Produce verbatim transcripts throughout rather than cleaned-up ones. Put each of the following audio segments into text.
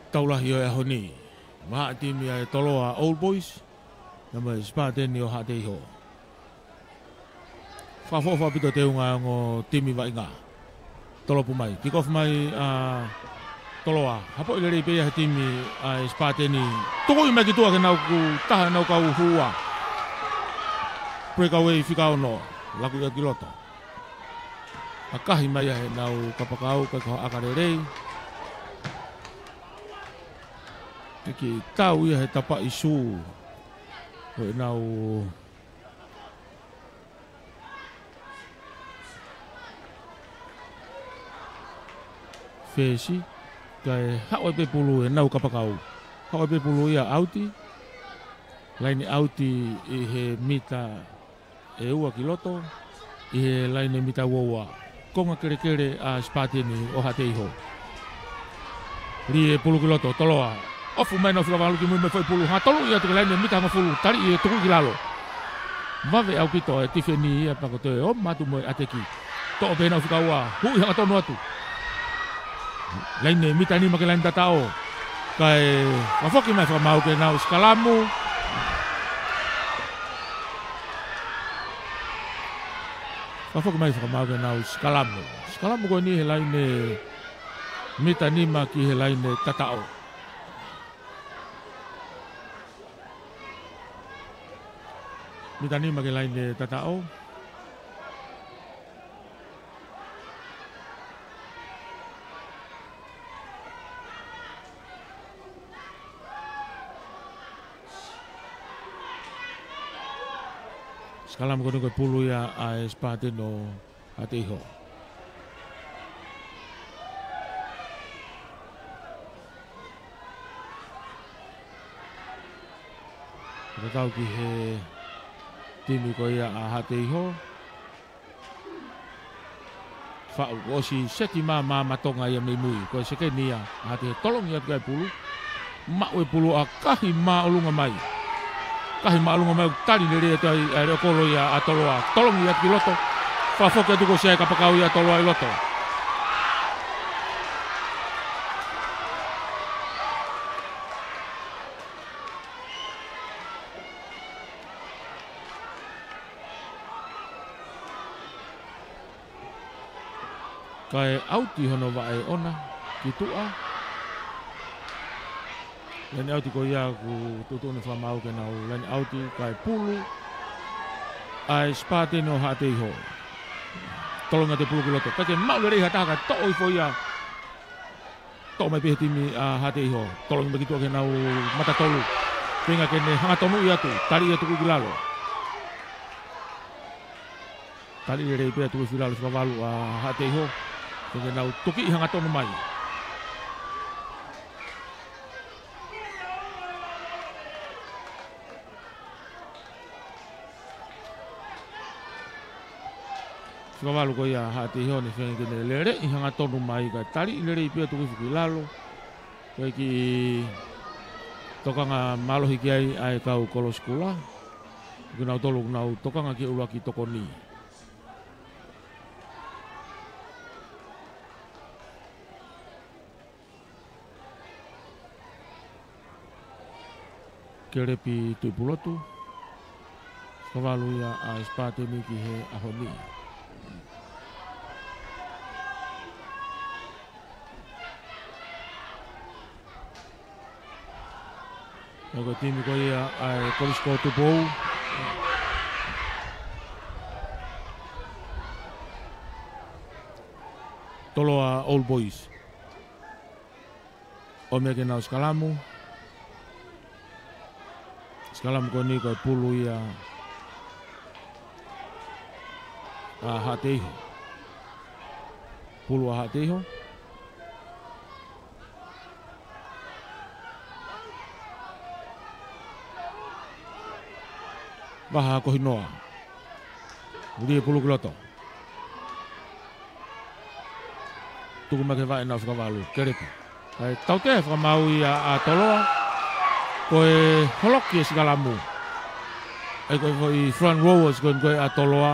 Tau lahi ʻo e ʻaho ni. Mahaʻa timi ʻa e Toloa Old Boys, na mo e Spartan ʻo Haʻateiho. Fakaʻofoʻofa ʻaupito teunga ongo timi vaʻinga. Tolopu mai, kick off mai ʻa Toloa. Hapoʻi lelei pē ia he timi ʻa e Spartan. Tukuʻi mai ki tuʻa ke nau ku taha nau kau hua. Breakaway fika ono. Laku ia ki loto. ʻAkahi mai ia he nau kapakau, ʻikai ko ha ʻaka lelei. Ke ke tau ia he tapaʻi sū. Ko e nau fesi, kae haʻu ai pē pulu he nau kapakau. Haʻu ai pē pulu ia ʻauti. Laine ʻauti ʻi he mita ʻe ua ki loto, ʻi he laine mita ua ua. Konga kelekele ʻa Spartan ʻo Haʻateiho. Lī e pulu ki loto, Toloa. ʻOfu mai nau fika valu ki mui mo e foʻi pulu. Hangatonu ia atu ki he laine mita hongofulu, tali ia tuku ki lalo. Vave ʻaupito e tifeni ia pea ko e toe ō mai atu mo e ʻateki. Toʻo pē nau fika ua, huʻi hangatonu atu. Laine mita nima ki he laine tataʻo. Kae fakafoki mai fakamaau ke nau sikalamu. Fakafoki mai fakamaau ke nau sikalamu. Sikalamu ko eni he laine mita nima ki he laine tataʻo. Mita nima ki he laine tataʻo. Sikalamu ko eni ko e pulu ia ʻa e Spartan ʻo Haʻateiho. Tatau ki he timi ko ia ʻa Haʻateiho. Faʻu, kuo ʻosi seti mai ʻa Tonga ia mei mui. Ko e sekeni ia ʻa Haʻateiho, tolongi atu ki ai pulu. Maʻu e pulu, ʻakahi māʻolunga mai. ʻAkahi māʻolunga mai, tali lelei atu ai ʻa e leʻo kolo ia ʻa Toloa. Tolongi atu ki loto. Fakafoki atu, kuo ʻosi ʻi ai e kapakau ia ʻa Toloa ʻi loto. Kae ʻauti hono vaʻe ʻoʻona ki tuʻa. Laine ʻauti ko ia kuo tuʻutuʻuni fakamaau ke nau laine ʻauti, kae pulu ʻa e Spartan ʻo Haʻateiho. Tolongi atu e pulu ki loto. Kae ke maʻu lelei ha taha kae toʻo hifo ia. Toʻo mai pē he timi ʻa Haʻateiho. Tolongi mai ki tuʻa ki heʻenau mata tolu. Feinga ke ne hangatonuʻi atu. Tali ia tuku ki lalo. Tali lelei pē atu ki lalo fika valu ʻa Haʻateiho. Feinga ke nau tukiʻi hangatonu mai. Fika valu ko ia ʻa Haʻateiho, ne feinga ke ne leleʻi hangatonu mai, kae tali lelei pē atu ki lalo. Ko e kiʻi tokanga mālohi ki ai ʻa e kau Kolosi Kula. Ko kinautolu ʻoku nau tokanga ki he ʻuluaki tokoni. Kelepi Tuʻipulotu. Fika valu ia ʻa e Spartan ki he ʻaho ni. Ko e timi ko ia ʻa e Kolisi ko Tupou. Toloa Old Boys. ʻOmai ke nau sikalamu. Sikalamu ko eni ko e pulu ia ʻa Haʻateiho. Pulu ʻa Haʻateiho. Vaha ko hinoa. Lī e pulu ki loto. Tuku mai ke vaʻe nau fika valu, Kelepi. Kae tautea e fakamaau ia ʻa Toloa. Ko e holoki e sikalamu. ʻAi ko e foʻi front rowers ko eni ko ē ʻa Toloa.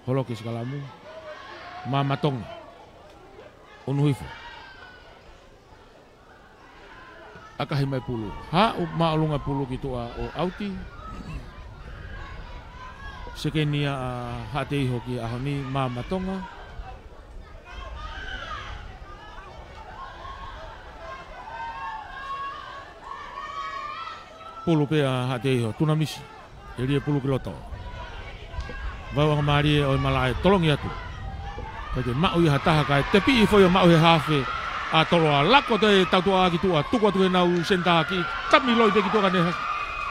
Holoki e sikalamu. Mamatonga. ʻUnuhifo. ʻAkahi mai pulu. Haʻu māʻolunga pulu ki tuʻa ʻo ʻauti. Sekeni ia ʻa Haʻateiho ki he ʻaho ni, Mamatonga. Pulu pē ʻa Haʻateiho, tuna misi. ʻE lie pulu ki loto. Vau anga mālie ʻo e malaʻe, tolongi atu. Kae ke maʻu ia ha taha kae tepiʻi foʻi ʻo maʻu he hafe ʻa Toloa. Lako atu e tautuʻa ki tuʻa, tuku atu ke nau senitā ki, tami loi pē ki tuʻa ka ne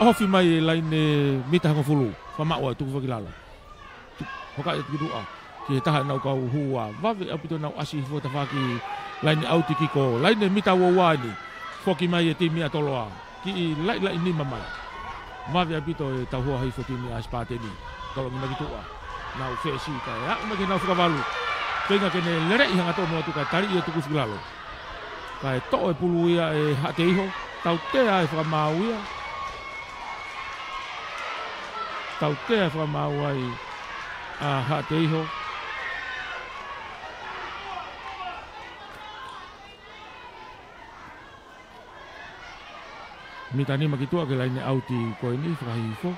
ʻohofi mai e laine mita hongofulu. Fakamaʻu ai, tuku foki ki lalo. Hokaʻi atu ki tuʻa ki he taha ʻenau kau hū ua. Vave ʻaupito ʻenau ʻasi hifo tafaʻaki laine ʻauti kiko. Laine mita ua ua eni. Foki mai e timi ʻa Toloa. Kiʻi laʻilaʻi nima mai. Vave ʻaupito e tauhoa hifo timi ʻa Sipateni. Tolongi mai ki tuʻa. Nau fesi kae aʻu mai ke nau fakavalu. Feinga ke ne leleʻi hangatonu atu kae taliʻi e tuku foki ki lalo. Kae toʻo e pulu ia ʻe Haʻateiho. Tautea e fakamaau ia. Tautea e fakamaau ai ʻa Haʻateiho. Mita nima ki tuʻa ki he laine ʻauti ko eni, fakahihifo.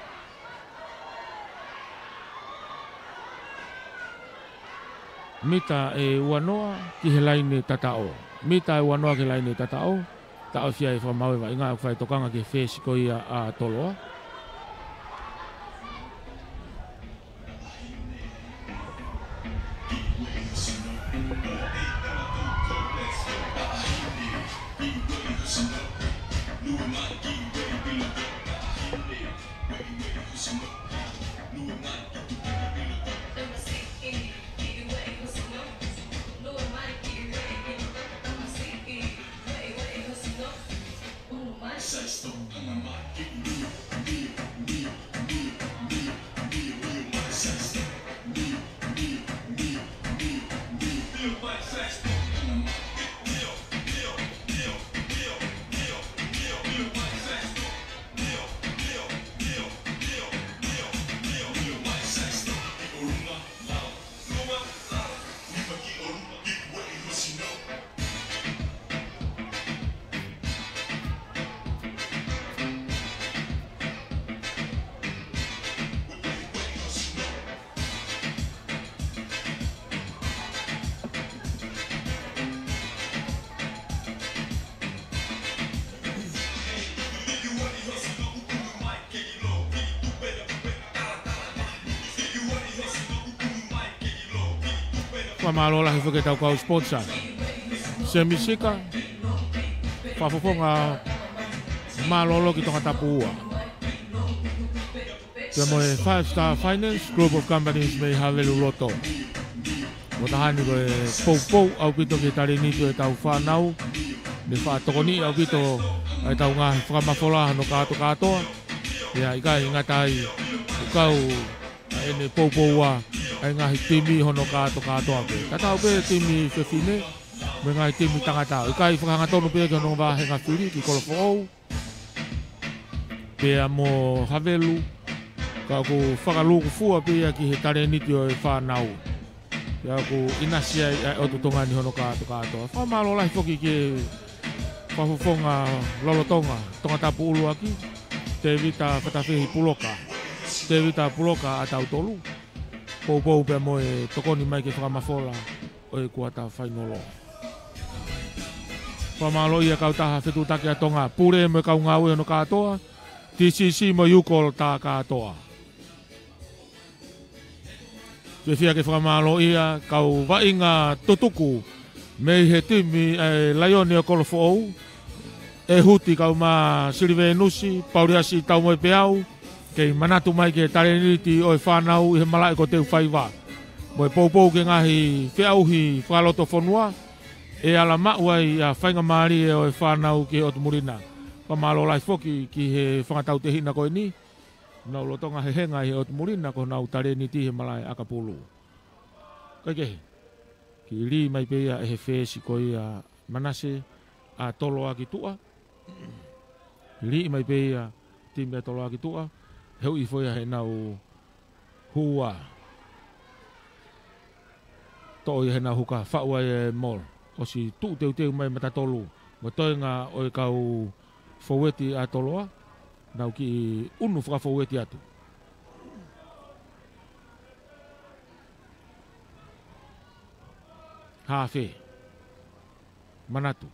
Mita ʻe uanoa ki he laine tataʻo. Mita ʻe uanoa ki he laine tataʻo. Taʻofi ai e fakamaau e vaʻinga ʻoku fai tokanga ki he fesi ko ia ʻa Toloa. Fakamālō lahi foki ki heʻetau kau sponsor. Semisika, fakafofonga mālōlō ki Tongatapu ua. Pea mo e Five Star Finance, Group of Companies mei Haveluloto. Mo e taha ni ko e poupou ʻaupito ki he talēniti ʻo ʻetau fānau. Ne fakatokoniʻi ʻaupito ʻa ʻetau ngaahi fakamafola hono kātokātoa. ʻIkai ngata ai, ʻoku kau ʻa ʻene poupou ʻa e ngaahi timi hono kātokātoa pē. Tatau pē timi fefine, mo e ngaahi timi tangata. ʻIkai fakahangatonu pē ki hono vāhenga fili ki Kolofoʻou. Pea mo Havelu, ka ʻoku fakalūkufua pē ia ki he talēniti ʻo e fānau. Pea ʻoku ʻinasi ai ʻa e ʻOtu Tonga ni hono kātokātoa. Fakamālō lahi foki ki he fakafofonga lolotonga, Tongatapu ʻuluaki, Tēvita Fatafehi Puloka. Tēvita Puloka ʻa tautolu. Poupou pea mo e tokoni mai ki he fakamafola ʻo e kuata fainolo. Fakamālō ia kautaha fetuʻutaki ʻa Tonga, pule mo e kau ngāue hono kātoa, T C C mo e UCOL tā kātoa. Fiefia ke fakamālō ia kau vaʻinga tutuku mei he timi ʻa e Laione ʻo Kolofoʻou, ʻe Huti Kauma Silivenusi, Pauliasi Taumoepeau, kei manatu mai ki he talēniti ʻo e fānau ʻi he malaʻe ko Teufaiva. Mo e poupou ki he ngaahi feʻauhi fakalotofonua, ʻe ala maʻu ai ʻa e faingamālie ʻo e fānau ki he ʻOtu Muli na. Fakamālō lahi foki ki he fanga tautehina ko eni, nau lolotonga hehenga ʻi he ʻOtu Muli na ko honau talēniti he malaʻe ʻakapulu. Kaikehe, kiʻi lī mai pē ia ʻe he fesi ko ia Manase ʻa Toloa ki tuʻa. Lī mai pē ia timi ʻa Toloa ki tuʻa. He ui foʻi ia heʻenau hū ua. Toʻo ia he nau huka, faʻu ai e maoli. ʻOsi tuʻu teuteu mai mata tolu. Mo e toenga ʻo e kau foueti ʻa Toloa. Nau kiʻi unu fakafoueti atu. Hafe. Manatu.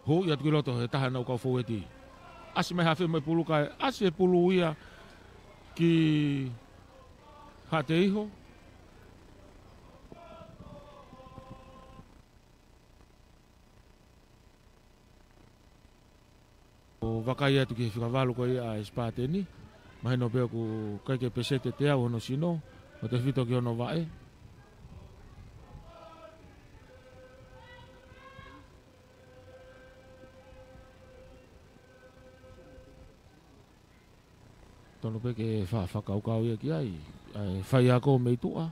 Hū ia atu ki loto he taha ʻenau kau foueti. ʻAsi mai hafe mai pulu kae ʻasi e pulu ia ki Haʻateiho. ʻO vakai atu ki he fika valu ko ia ʻa e Sipateni. Mahino pē ʻoku ʻikai ke peseti ʻe teau hono sino, ʻo tefito ki hono vaʻe. Tonu pē ke fa-, fakakaukau ia ki ai. ʻA e faiako mei tuʻa.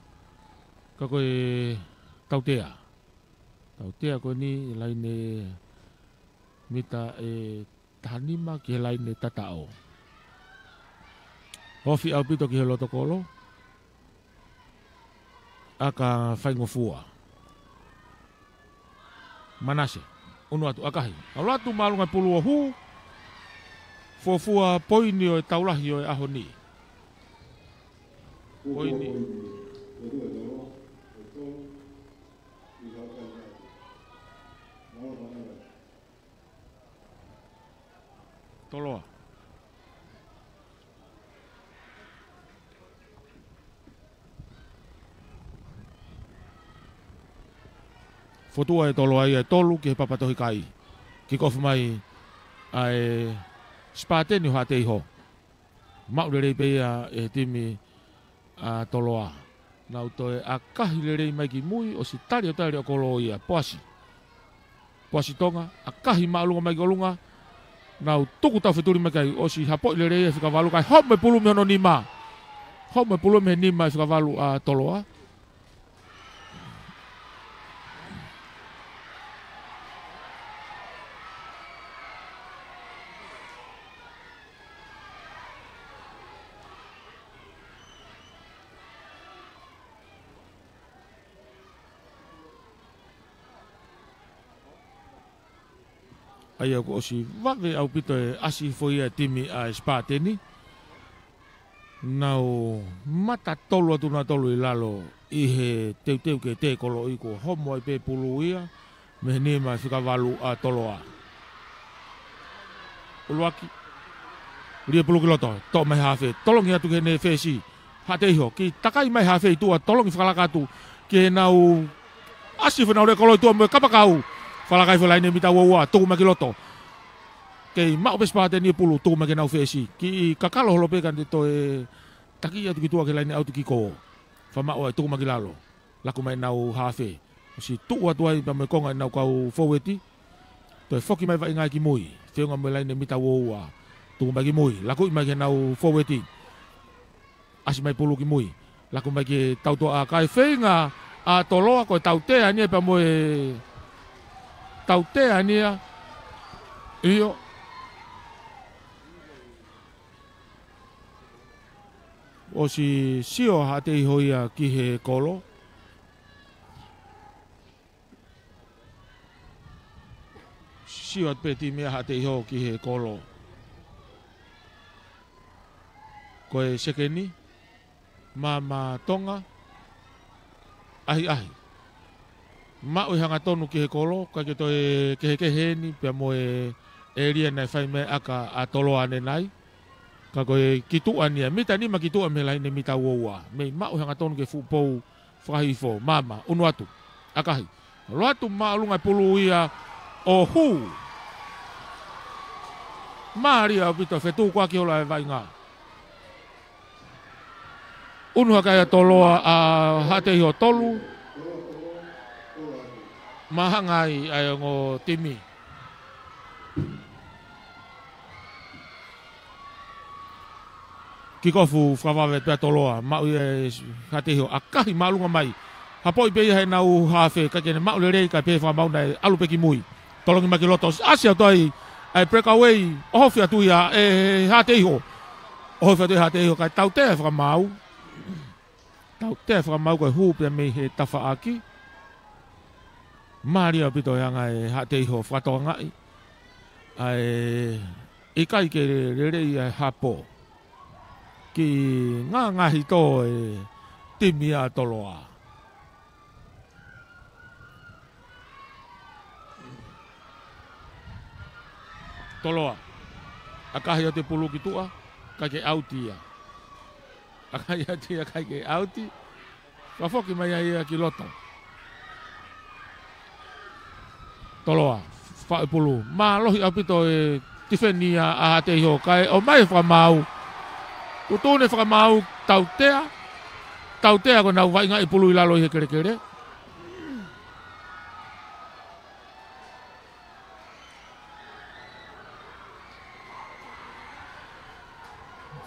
Ka ko e tautea. Tautea ko eni laine mita ʻe tahanima ki he laine tataʻo. Ofi ʻaupito ki he loto kolo. ʻAka faingofua. Manase. Unu atu, ʻakahi. ʻAlu atu māʻolunga e pulu ʻo hū. Fuofua poini ʻo e tau lahi ʻo e ʻaho ni. Poini. Toloa. Fotu ʻa e Toloa ia ʻe tolu ki he papatohi kai. Kick off mai ʻa e Sipateni ʻo Haʻateiho. Maʻu lelei pē ia ʻe he timi ʻa Toloa. Nau toe ʻakahi lelei mai ki mui, ʻosi tali ʻo tali ʻa e kolo ia, Poasi. Poasi Tonga, ʻakahi māʻolunga mai ki ʻolunga. Nau tuku tau fetuli mai ki ai, ʻosi hapoʻi lelei e fika valu, kae homo e pulu mei hono nima. Homo e pulu mei he nima e fika valu ʻa Toloa. ʻA ia kuo ʻosi vave ʻaupito e ʻasi foʻi ʻa e timi ʻa e Sipateni. Nau mata tolu atu nautolu ʻi lalo ʻi he teuteu ke tē koloʻi kuo homo ai pē pulu ia. Mei he nima e fika valu ʻa Toloa. ʻUluaki. Lie pulu ki loto. Toʻo mai hafe. Tolongi atu ki heʻene fesi. Haʻateiho. Kiʻi takai mai hafe ʻi tuʻa. Tolongi fakalaka atu. Ki heʻenau ʻasi fenau le kolo ʻi tuʻa mo e kapakau. Fakalakai foʻi laine mita ua ua. Tuku mai ki loto. Kei maʻu pē Sipateni e pulu. Tuku mai ki heʻenau fesi. Kiʻi kakalo holo pē ka ne toe taki atu ki tuʻa ki he laine ʻauti ki kō. Fakamaʻu ai tuku mai ki lalo. Laku mai ʻenau hafe. ʻOsi tuʻu atu ai pea mo e konga ʻenau kau foueti. Toe foki mai vaʻinga ki mui. Feʻunga mo e laine mita ua ua. Tuku mai ki mui. Lakuʻi mai ki heʻenau foueti. ʻAsi mai pulu ki mui. Laku mai ki he tautoʻa kae feinga ʻa Toloa ko e tautea ʻeni ia pea mo e tautea ʻeni ia. ʻIo. ʻOsi sio Haʻateiho ia ki he kolo. Sio atu pē timi ʻa Haʻateiho ki he kolo. Ko e sekeni, Mama Tonga, ʻahiʻahi. Maʻu e hangatonu ki he kolo, ʻikai ke toe kehekehe ʻeni, pea mo e ʻēlia naʻe fai mei ai ʻa Toloa ʻanenai. Ka ko e ki tuʻa ʻeni ia, mita nima ki tuʻa mei he laine mita ua ua. Mei maʻu e hangatonu ki he fuʻu pou, fakahihifo, Mama, unu atu, ʻakahi. ʻAlu atu māʻolunga e pulu ia ʻo hū. Mālie ʻaupito fetukuaki holo e vaʻinga. Unu hake ai ʻa Toloa ʻa Haʻateiho tolu. Mahanga ai ʻa e ongo timi. Kikofu fakavave pea Toloa, maʻu ia ʻe Haʻateiho, ʻakahi māʻolunga mai. Hapoʻi pē ia heʻenau hafe, ʻikai ke ne maʻu lelei, kae pehē fakamaau naʻe ʻalu pē ki mui. Tolongi mai ki loto, ʻasi atu ai, ʻa e breakaway, ʻohofi atu ia ʻe Haʻateiho. ʻOhofi atu ʻe Haʻateiho, kae tautea fakamaau. Tautea e fakamaau ko e hū pea mei he tafaʻaki. Mālie ʻaupito e anga e Haʻateiho fakatokangaʻi ʻa e ʻikai ke lelei ʻa e hapo ki he ngaahi tō e timi ʻa Toloa. Toloa. ʻAkahi atu e pulu ki tuʻa, ʻikai ke ʻauti ia. ʻAkahi atu ia, ʻikai ke ʻauti. Fakafoki mai ai ia ki loto. Toloa, faʻu e pulu. Mālohi ʻaupito e tifeni ʻa Haʻateiho kae ʻomai e fakamaau. Tuʻutuʻuni e fakamaau, tautea. Tautea ko ʻenau vaʻingaʻi e pulu ʻi lalo ʻi he kelekele.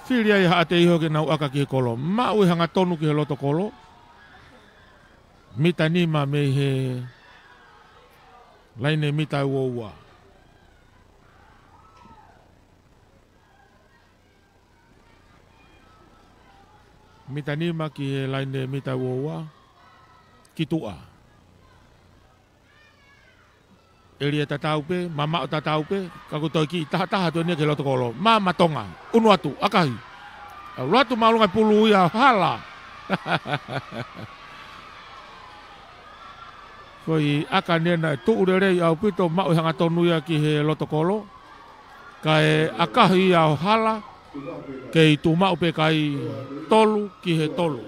Fili ai ʻa Haʻateiho ke nau ʻaka ki he kolo. Maʻu e hangatonu ki he loto kolo. Mita nima mei he laine mita ua ua. Mita nima ki he laine mita ua ua. Ki tuʻa. ʻElia tatau pē, mamaʻo tatau pē, ka kuo toe kiʻi tahataha atu eni ia ki he loto kolo. Mamatonga, ʻunu atu, ʻakahi. ʻAlu atu māʻolunga e pulu ia ʻo hala. Ko e ʻaka eni naʻe tuʻu lelei ʻaupito, maʻu e hangatonu ia ki he loto kolo. Kae ʻakahi ia ʻo hala, kei tuʻu maʻu pē kai, tolu ki he tolu.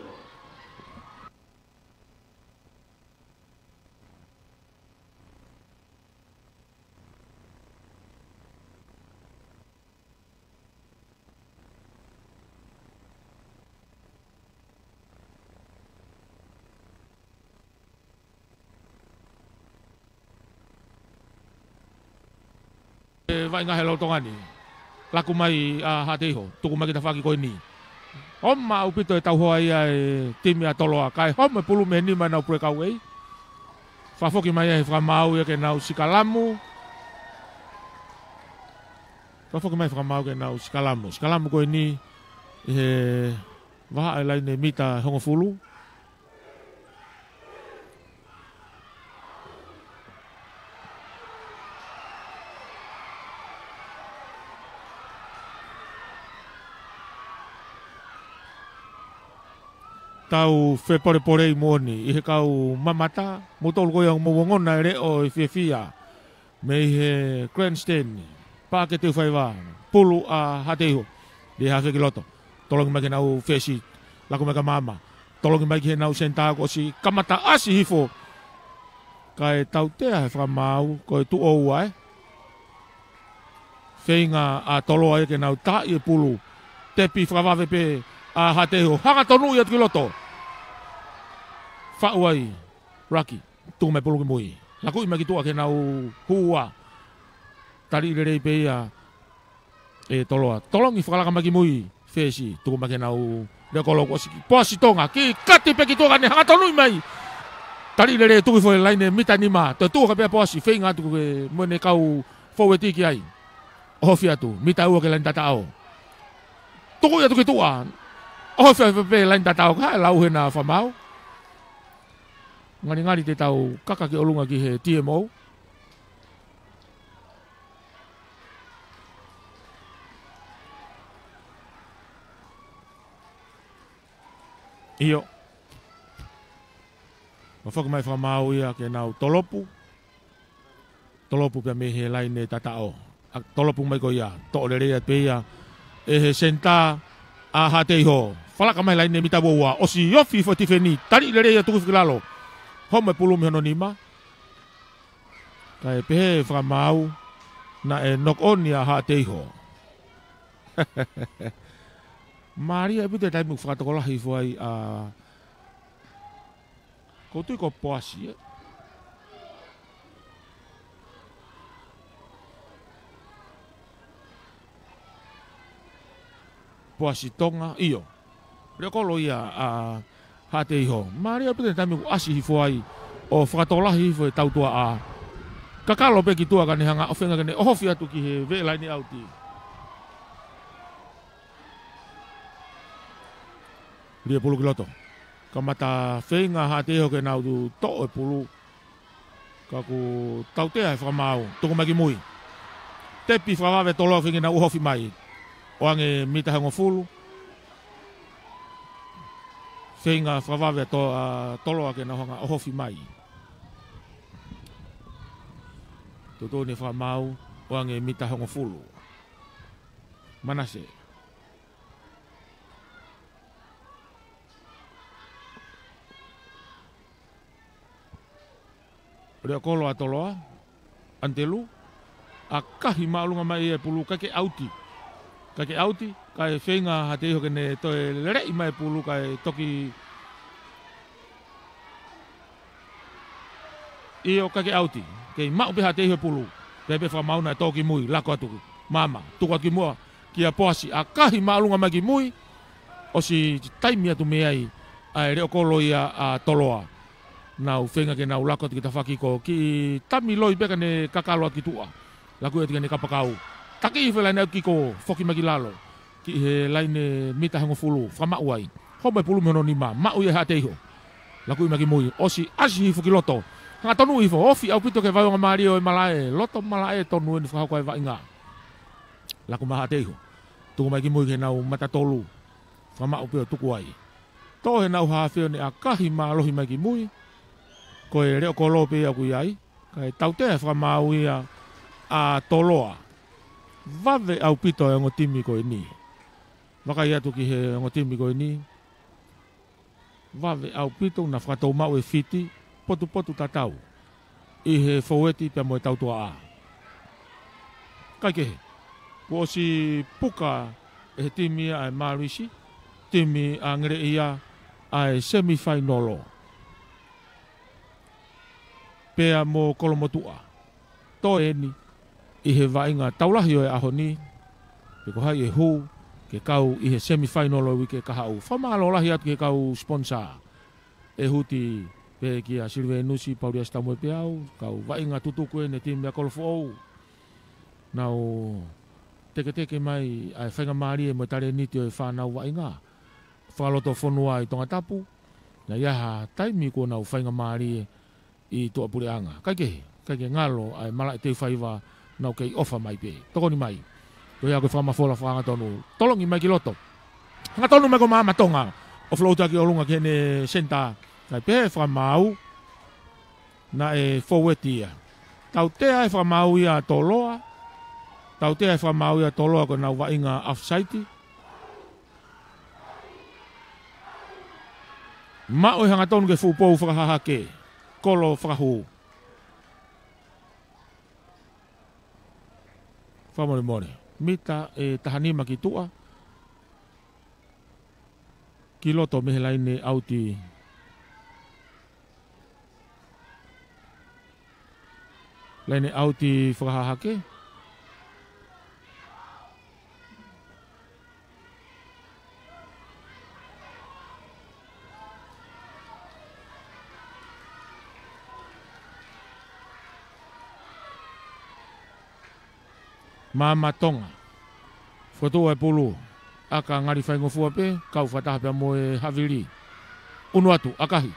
E vaʻinga he lolotonga ni. Laku mai ʻa Haʻateiho, tuku mai ki he tafaʻaki ko eni. Homa ʻaupito e tauhoa ia e timi ʻa Toloa, kae homa e pulu mei he nima ʻenau puleʻi kau ei. Fakafoki mai ai e fakamaau ia ke nau sikalamu. Fakafoki mai e fakamaau ke nau sikalamu. Sikalamu ko eni ʻi he vahaʻa e laine mita hongofulu. Tau fepolepolei moʻoni ʻi he kau mamata, mou tolu ko ia ʻoku mou ongona e leʻo ʻo e fiefia. Mei he grandstand, paʻake teufaiva, pulu ʻa Haʻateiho. Lī hafe ki loto. Tolongi mai ki heʻenau fesi, laku mai ka maama. Tolongi mai ki heʻenau senitā kuo ʻosi kamata ʻasi hifo. Kae tautea he fakamaau, ko e tuʻo ua ē. Feinga ʻa Toloa ia ke nau taaʻi e pulu. Tepi fakavave pē ʻa Haʻateiho. Hangatonu ia atu ki loto. Faʻu ai, Raki. Tuku mai pulu ki mui. Lakuʻi mai ki tuʻa ki heʻenau hū ua. Taliʻi lelei pē ia ʻe Toloa. Tolongi fakalaka mai ki mui. Fesi, tuku mai ki heʻenau leʻo kolo kuo ʻosi. Poasi Tonga, kiʻi kati pē ki tuʻa kae ne hangatonuʻi mai. Taliʻi lelei tuku hifo he laine mita nima. Toe tuʻu hake pē ʻa Poasi, feinga atu ke mo ʻene kau fōueti ki ai. ʻOhofi atu, mita ua ki he laine tataʻo. Tuku ia atu ki tuʻa. ʻOhofi atu pē laine tataʻo, kae lau hena fakamaau. Ngalingali te tau kaka ki ʻolunga ki he T M O. ʻIo. Fakafoki mai fakamaau ia ke nau tolopu. Tolopu pea mei he laine tataʻo. ʻA, tolopu mai ko ia, toʻo lelei atu pē ia ʻe he senitā ʻa Haʻateiho. Fakalaka mai laine mita ua ua, ʻosi ofi hifo e tifeni, taliʻi lelei ia tuku hifo ki lalo. Homa e pulu mei hono nima. Kae pehē fakamaau, naʻe knock on ia ʻa Haʻateiho. Mālie ʻaupito e taimi ʻoku fakatokolahi hifo ai ʻa Ko tui ko Poasi, ē? Poasi Tonga, ʻio. Leʻo kolo ia ʻa Haʻateiho. Mālie ʻaupito e taimi ʻoku ʻasi hifo ai ʻo fakatokolahi hifo e tautuaʻa. Kakalo pē ki tuʻa kae ne hanga ʻo feinga ke ne ʻohofi atu ki he veʻe laine ʻauti. Lī e pulu ki loto. Kamata feinga Haʻateiho ke nau toʻo e pulu. Ka kuo tautea e fakamaau. Tuku mai ki mui. Tepi fakavave Toloa feinga ke nau ʻohofi mai. ʻOange mita hongofulu. Feinga fakavave to-, ʻa Toloa ke nau hanga ʻohofi mai. Tuʻutuʻuni fakamaau, ʻoange mita hongofulu. Manase. Leʻo kolo ʻa Toloa, ʻAnitelū, ʻakahi māʻolunga mai e pulu, ʻikai ke ʻauti. ʻIkai ke ʻauti, kae feinga Haʻateiho ke ne toe leleʻi mai e pulu, kae toki ʻio, ʻikai ke ʻauti. Kei maʻu pē Haʻateiho e pulu. Pea pē fakamaau naʻe tō ki mui, lako atu. Maama, tuku atu ki muʻa. Kia Poasi, ʻakahi māʻolunga mai ki mui. ʻOsi taimi atu mei ai ʻa e leʻo kolo ia ʻa Toloa. Nau feinga ke nau lako atu ki tafaʻaki ko ē. Kiʻi tami loi pē ka ne kakalo atu ki tuʻa. Laku atu ki heʻene kapakau. Taki hifo e laine ʻauti ko ē, foki mai ki lalo. Ki he laine mita hongofulu, fakamaʻu ai. Homo e pulu mei hono nima, maʻu ia ʻe Haʻateiho. Laku mai ki mui, ʻosi ʻasi hifo ki loto. Hangatonu hifo, ofi ʻaupito ki he vaionga mālie ʻo e malaʻe, loto malaʻe tonu eni fakahoko ai e vaʻinga. Laku mai Haʻateiho. Tuku mai ki mui ki heʻenau mata tolu. Fakamaʻu pē ʻo tuku ai. Tō heʻenau hafe ʻo ne ʻakahi mālohi mai ki mui. Ko e leʻo kolo pē ia ʻoku ʻi ai. Kae tautea e fakamaau ia ʻa Toloa. Vave ʻaupito e ongo timi ko eni. Vakai atu ki he ongo timi ko eni. Vave ʻaupito naʻa fakatou maʻu e fiti, potupotu tatau. ʻI he foueti pea mo e tautuaʻa. Kae kehe, kuo ʻosi puka ʻe he timi ʻa e Maluisi, timi ʻa Ngeleʻia ʻa e semifainolo. Pea mo Kolomotuʻa. Toe eni, ʻi he vaʻinga tau lahi ʻo e ʻaho ni, pe ko hai ʻe hū, ke kau ʻi he semifainolo ʻo e uike kahaʻu. Fakamālō lahi atu ki he kau sponsor. ʻE Huti pē kia Silivenusi, Pauliasi Taumuepeau, kau vaʻinga tutuku eni e timi ʻa Kolofoʻou. Nau teketeke mai ʻa e faingamālie mo e talēniti ʻo e fānau vaʻinga. Fakalotofonua ʻi Tongatapu. Naʻe ʻi ai ha taimi kuo nau faingamālie ʻi tuʻapuleʻanga. Kae kehe, kae kehe ngalo ʻa e malaʻe teu faiva nau kei ʻofa mai pē. Tokoni mai. Ko ia ko e fakamafola fakahangatonu. Tolongi mai ki loto. Hangatonu mai ko Maama Tonga. ʻO float ʻaki ʻolunga ki heʻene senitā. Kae pehē fakamaau. Naʻe foueti ia. Tautea e fakamaau ia Toloa. Tautea e fakamaau ia Toloa ko ʻenau vaʻinga offside. Maʻu e hangatonu ki he fuʻu pou fakahahake. Kolo fakahū. Fakamolemole. Mita ʻe taha nima ki tuʻa. Ki loto mei he laine ʻauti. Laine ʻauti fakahahake. Maama Tonga. Fokotuʻu e pulu. ʻAka ngali faingofua pē, kau fakataha pea mo e havili. ʻUnu atu, ʻakahi.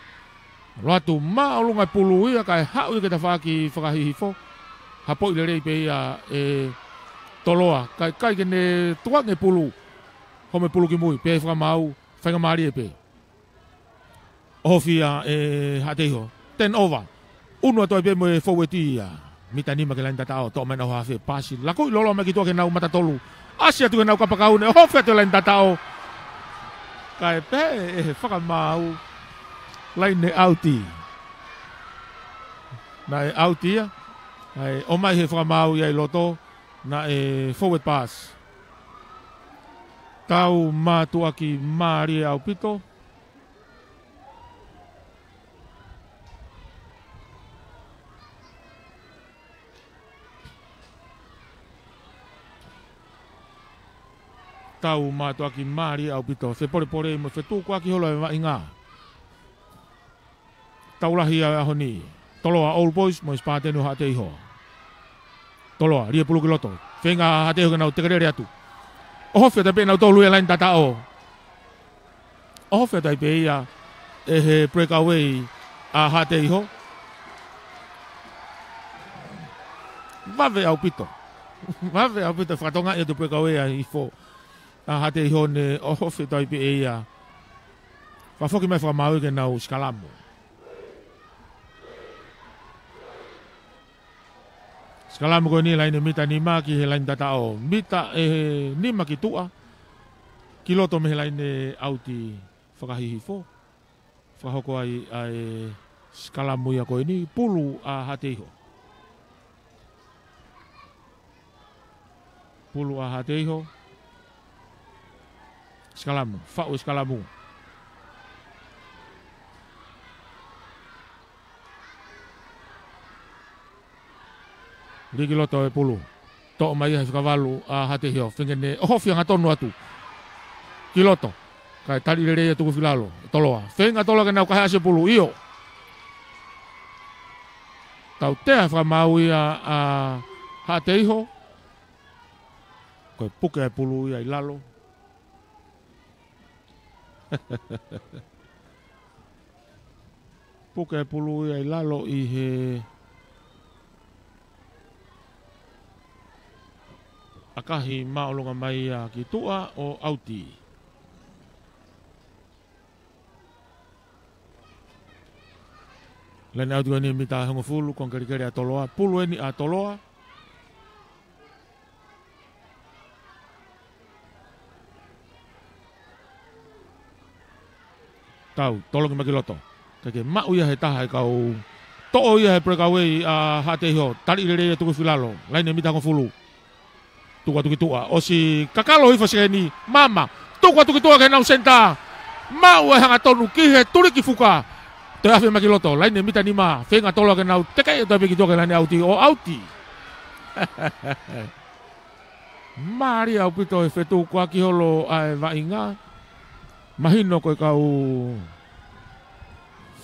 Loa atu, māʻolunga e pulu ia, kae haʻu ia ki he tafaʻaki fakahihifo. Hapoʻi lelei pē ia ʻe Toloa. Kae ʻikai ke ne tukuange e pulu. Homo e pulu ki mui, pea fakamaau, faingamālie pē. ʻOhofi ia ʻe Haʻateiho. Turnover. ʻUnu atu ai pē mo e foueti ia. Mita nima ki he laine tataʻo, toʻo mai ʻenau hafe, paasi. Laku ʻi lolo mai ki tuʻa ki heʻenau mata tolu. ʻAsi atu ki heʻenau kapakau ne ʻohofi atu e laine tataʻo. Kae pehē ʻe he fakamaau. Laine ʻauti. Naʻe ʻauti ia. Kae ʻomai ʻe he fakamaau ia ʻi loto. Naʻe forward pass. Tau mātuʻaki mālie ʻaupito. Tau mātuʻaki mālie ʻaupito. Fepolepole mo e fetukuaki holo e vaʻinga. Tau lahi ʻa e ʻaho ni. Toloa Old Boys mo e Spartan ʻo Haʻateiho. Toloa, lie pulu ki loto. Feinga Haʻateiho ke nau tekelele atu. ʻOhofi atu ai pē ʻenau tolu ia laine tataʻo. ʻOhofi atu ai pē ia. ʻe he breakaway ʻa Haʻateiho. Vave ʻaupito. Vave ʻaupito, fakatokangaʻi atu breakaway ʻa Hihifo. ʻA Haʻateiho ne ʻohofi atu ai pē ʻe ia. Fakafoki mai fakamāuʻi ke nau sikalamu. Sikalamu ko eni laine mita nima ki he laine tataʻo. Mita ʻe nima ki tuʻa. Ki loto mei he laine ʻauti fakahihifo. Fakahoko ai ʻa e sikalamu ia ko eni, pulu ʻa Haʻateiho. Pulu ʻa Haʻateiho. Sikalamu, faʻu e sikalamu. Lī ki loto e pulu. Toʻo mai ia he fika valu ʻa Haʻateiho. Feinga ke ne ʻohofi hangatonu atu. Ki loto. Kae tali lelei ia tuku fika lalo. Toloa. Feinga Toloa ke nau kahe ʻasi e pulu. ʻIo. Tautea fakamāuʻi ia ʻa Haʻateiho. Ko e puke e pulu ia ʻi lalo. Puke e pulu ia ʻi lalo ʻi he ʻakahi māʻolunga mai ia ki tuʻa ʻo ʻauti. Laine ʻauti ko eni mita hongofulu, konga kelekele ʻa Toloa. Pulu eni ʻa Toloa. Tau, tolongi mai ki loto. Kae ke maʻu ia he taha e kau. Toʻo ia he breakaway ʻa Haʻateiho. Tali lelei ia tuku fika lalo. Laine mita hongofulu. Tuku atu ki tuʻa. ʻOsi kakalo hifo sekeni. Mama. Tuku atu ki tuʻa ki he nau senitā. Maʻu e hangatonu ki he tuliki fuka. Toe afe mai ki loto. Laine mita nima. Feinga Toloa ke nau teke ia toe pē ki tuʻa ki he laine ʻauti. ʻO ʻauti. Mālie ʻaupito e fetukuaki holo ʻa e vaʻinga. Mahino ko e kau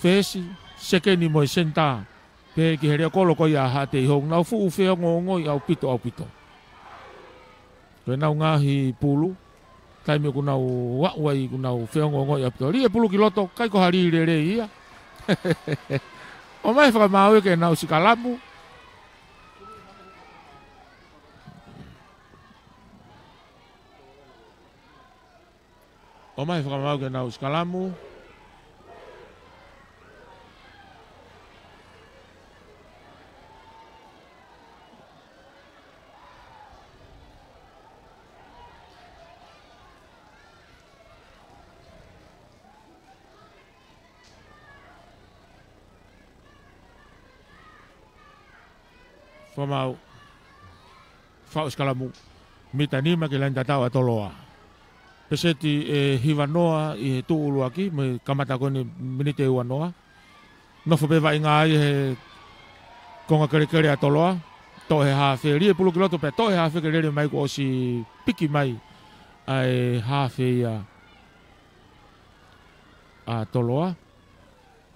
fesi, sekeni mo e senitā. Pehē ki he leʻo kolo ko ia ʻa Haʻateiho, nau fuʻu feongoongoʻi ʻaupito, ʻaupito. Ko ʻenau ngaahi pulu, taimi ʻoku nau aʻu ai ʻoku nau feongoongoʻi ʻaupito. Lī e pulu ki loto, ʻikai ko ha lī lelei ia. ʻOmai fakamāuʻi ke nau sikalamu. ʻOmai fakamāuʻi ke nau sikalamu. Fakamāuʻi. Faʻu sikalamu. Mita nima ki he laine tataʻo ʻa Toloa. Peseti ʻe hivanoa ʻi he tuʻu ʻuluaki, mei he kamata ko eni miniti ʻe uanoa. Nofo pē vaʻinga ai he konga kelekele ʻa Toloa. Toʻo he hafe, lī e pulu ki loto pea toʻo he hafe ke lele mai kuo ʻosi piki mai ʻa e hafe ia ʻa Toloa.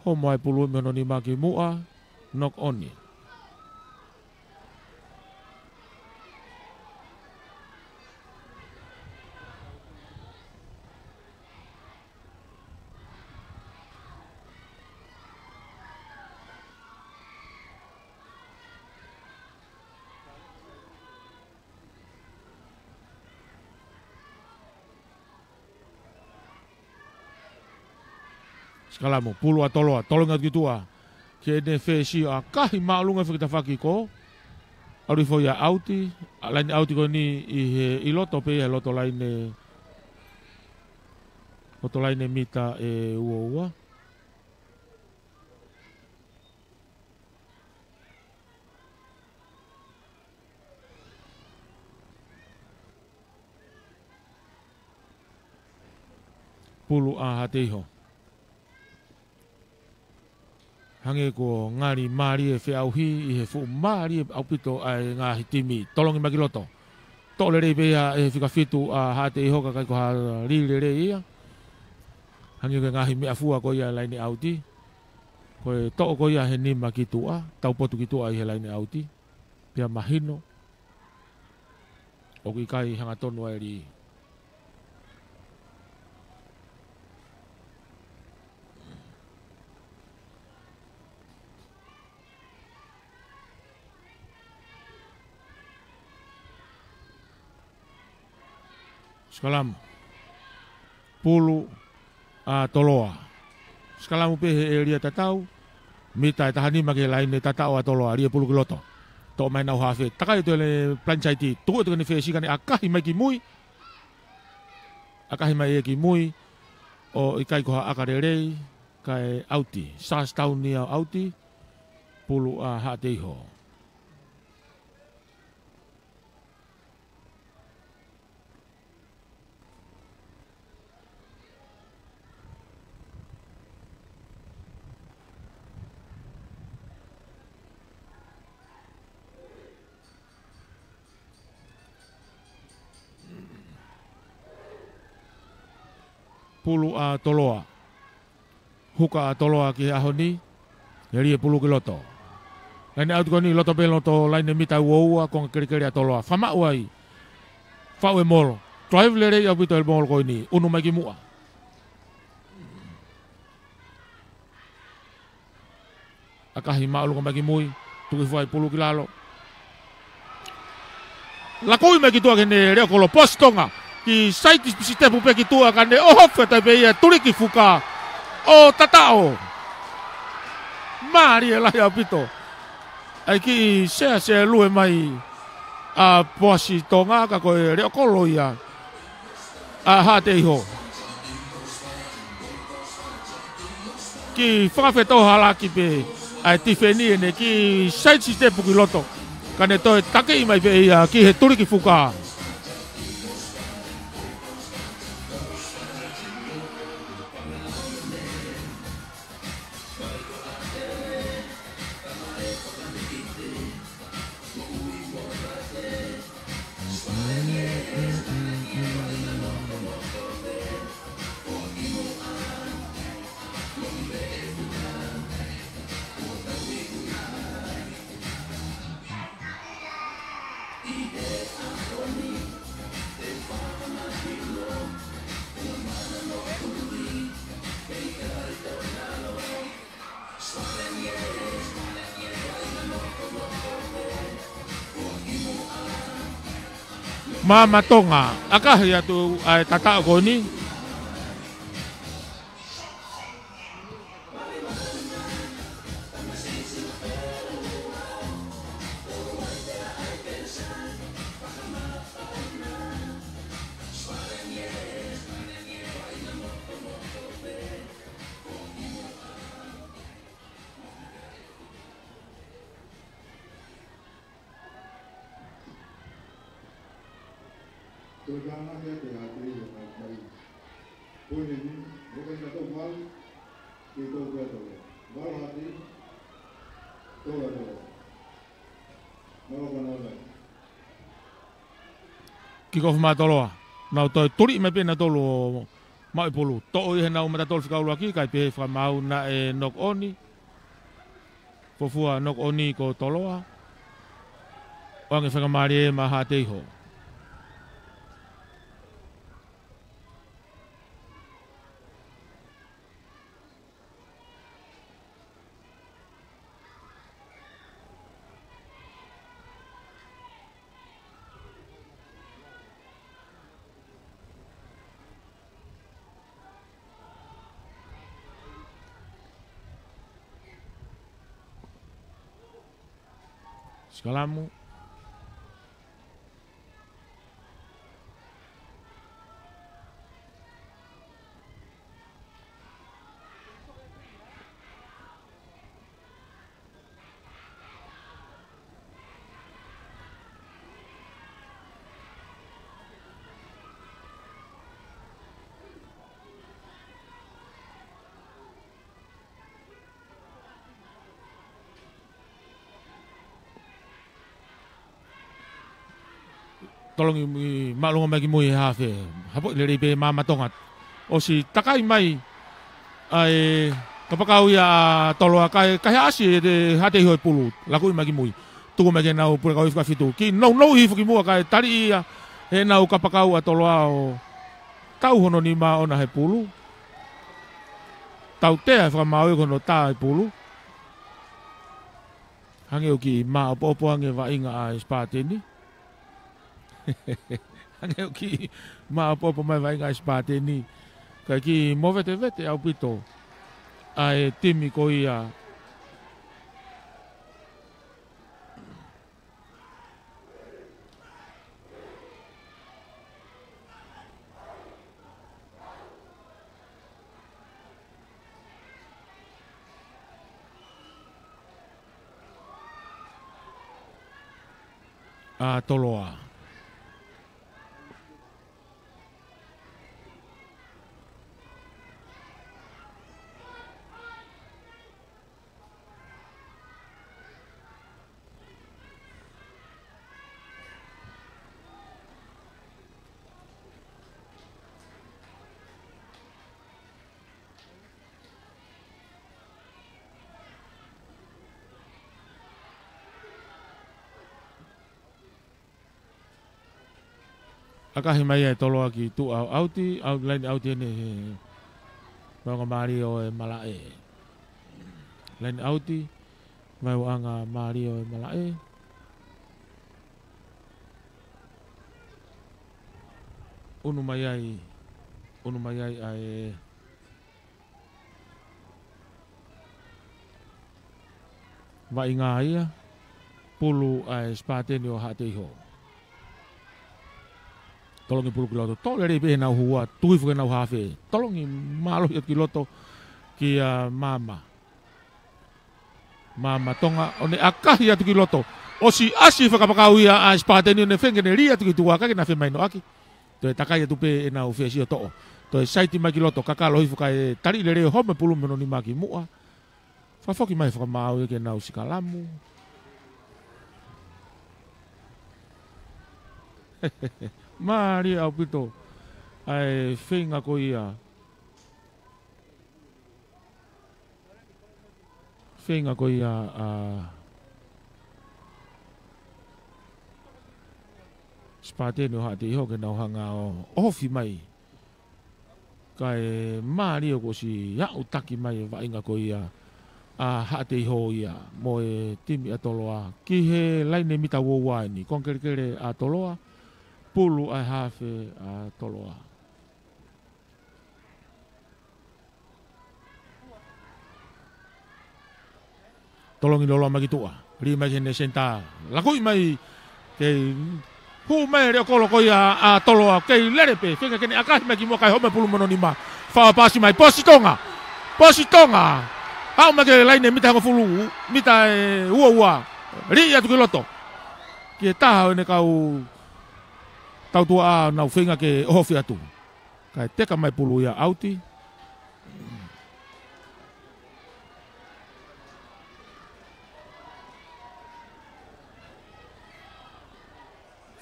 Homo ai pulu mei hono nima ki muʻa, knock on. Sikalamu, pulu ʻa Toloa, tolongi atu ki tuʻa. Ke ne fesi ʻakahi māʻolunga fekitafaki ko. ʻAlu hifo ia ʻauti, ʻa laine ʻauti ko eni ʻi he ʻi loto pē ia he loto laine, loto laine mita ʻe uaua. Pulu ʻa Haʻateiho. Hangē kuo ngali mālie feʻauhi ʻi he fuʻu mālie ʻaupito ʻa e ngaahi timi. Tolongi mai ki loto. Toʻo lelei pē ia ʻe he fika fitu ʻa Haʻateiho ka ʻikai ko ha lī lelei ia. Hangē ko e ngaahi meʻafua ko ia laine ʻauti. Ko e toʻo ko ia he nima ki tuʻa, taupotu ki tuʻa ʻi he laine ʻauti. Pea mahino. ʻOku ʻikai hangatonu ʻa e lī. Sikalamu. Pulu ʻa Toloa. Sikalamu pē he ʻēlia tatau. Mita ʻe taha nima ki he laine, tataʻo ʻa Toloa, lie pulu ki loto. Toʻo mai ʻenau haafe. Takai atu e blindside. Tuku atu ki he fesi ka ne ʻakahi mai ki mui. ʻAkahi mai ē ki mui. ʻO ʻikai ko ha ʻaka lelei. Kae ʻauti. Sāsitauni ʻa ʻauti. Pulu ʻa Haʻateiho. Pulu ʻa Toloa. Huka ʻa Toloa ki he ʻaho ni. He lie pulu ki loto. Laine ʻauti ko eni, loto pē loto, laine mita ua ua, konga kelekele ʻa Toloa. Fakamaʻu ai. Faʻu e molo. Drive lelei ʻaupito e molo ko eni. ʻUnu mai ki muʻa. ʻAkahi māʻolunga mai ki mui, tuku hifo ai pulu ki lalo. Lakoʻi mai ki tuʻa ki heʻene leʻo kolo, posi Tonga, ki saiti sitepu pē ki tuʻa ka ne ʻohofi atu pē ia, tuliki fuka ʻo tataʻo. Mālie lahi ʻaupito. ʻAi kiʻi seasea lue mai ʻa posi Tonga ka ko e leʻo kolo ia ʻa Haʻateiho. Kiʻi fakafetohalaki pē ʻa e tifeni ʻene kiʻi saiti sitepu ki loto. Ka ne toe takeʻi mai pē ia ki he tuliki fuka. Maama Tonga, ʻakahi atu ʻa e tataʻo ko eni. Toe kānaki atu ʻa Haʻateiho mai. Poini ni, ʻoku ʻikai ke tau malu, ke tau pea tau. Malu Haʻateiho, tau ʻa tau. Malu Haʻateiho. Kick off mai ʻa Toloa. Nau toe tuli mai pē nautolu ʻo maʻu e pulu. Toʻo ʻi heʻenau mata tolu fika ʻuluaki, kae pehē fakamaau naʻe knock on. Fuofua knock on ko Toloa. ʻOange faingamālie maʻa Haʻateiho. Sikalamu. Tolongi māʻolunga mai ki mui he haafe. Hapoʻi lelei pē Maama Tonga. ʻOsi takai mai ʻa e kapakau ia ʻa Toloa kae, kae ʻasi ʻe Haʻateiho e pulu. Lakoʻi mai ki mui. Tuku mai ki heʻenau pulekau ʻe fika fitu. Kiʻi nounou hifo ki muʻa kae tali ia heʻenau kapakau ʻa Toloa ʻo tau hono nima ʻona he pulu. Tautea e fakamaau ko hono tā e pulu. Hangē ʻoku kiʻi māʻopoʻopo ange vaʻinga ʻa e Spartan ni. Hangē ʻoku kiʻi maʻopoʻopo mai vaʻinga ʻa e Sipateni. Kae kiʻi movetevete ʻaupito ʻa e timi ko ia ʻa Toloa. ʻAkahi mai ʻa e Toloa ki tuʻa, ʻauti, ʻauti, laine ʻauti eni he vaʻinga mālie ʻo e Malaʻe. Laine ʻauti, vaʻinga mālie ʻo e Malaʻe. ʻUnu mai ai, ʻunu mai ai ʻa e vaʻinga ia, pulu ʻa e Sipateni ʻo Haʻateiho. Tolongi pulu ki loto, tō lelei pē ʻenau hua, tuku hifo ki heʻenau hafe. Tolongi mālohi atu ki loto, kia Mama. Mama Tonga, ʻo ne ʻakahi atu ki loto. ʻOsi ʻasi fakapakau ia ʻa e Sipateni ʻo ne feinga ke ne lī atu ki tuʻa kae ʻikai ke na femahinoʻaki. Toe takai atu pē ʻenau fesiʻi ʻo toʻo. Toe saiti mai ki loto, kakalo hifo kae taliʻi lelei ʻo home pulu mei hono nima ki muʻa. Fakafoki mai fakamaau ia ke nau sikalamu. Mālie ʻaupito ʻa e feinga ko ia. Feinga ko ia ʻa Sipateni ʻo Haʻateiho ke nau hanga ʻo ʻohofi mai. Kae mālie kuo ʻosi aʻutaki mai e vaʻinga ko ia ʻa Haʻateiho ia mo e timi ʻa Toloa. Ki he laine mita ua ua eni, konga kelekele ʻa Toloa, pulu ʻa e hafe ʻa Toloa. Tolongi loloa mai ki tuʻa. Lī mai ki heʻene senitā. Lakuʻi mai. Kei hū mai e leʻo kolo ko ia ʻa Toloa. Kei lele pē. Feinga ke ne ʻakahi mai ki muʻa kae home pulu mei hono nima. Fakapaasi mai. Posi Tonga. Posi Tonga. Haʻu mai ki he laine mita hongofulu. Mita ʻe ua ua. Lī atu ki loto. Ki he taha ʻo ʻene kau tautuʻa ʻa nau feinga ke ʻohofi atu. Kae teka mai pulu ia ʻauti.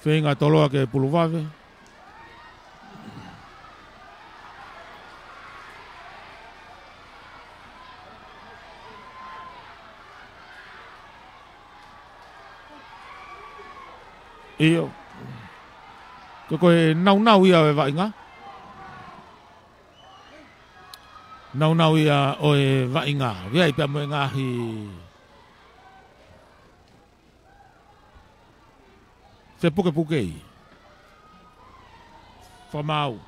Feinga Toloa ke pulu vave. ʻIo. Ko e, ko e naunau ia ʻo e vaʻinga. Naunau ia ʻo e vaʻinga. Vea i pea mo e ngaahi fepukepuke. Fakamaau.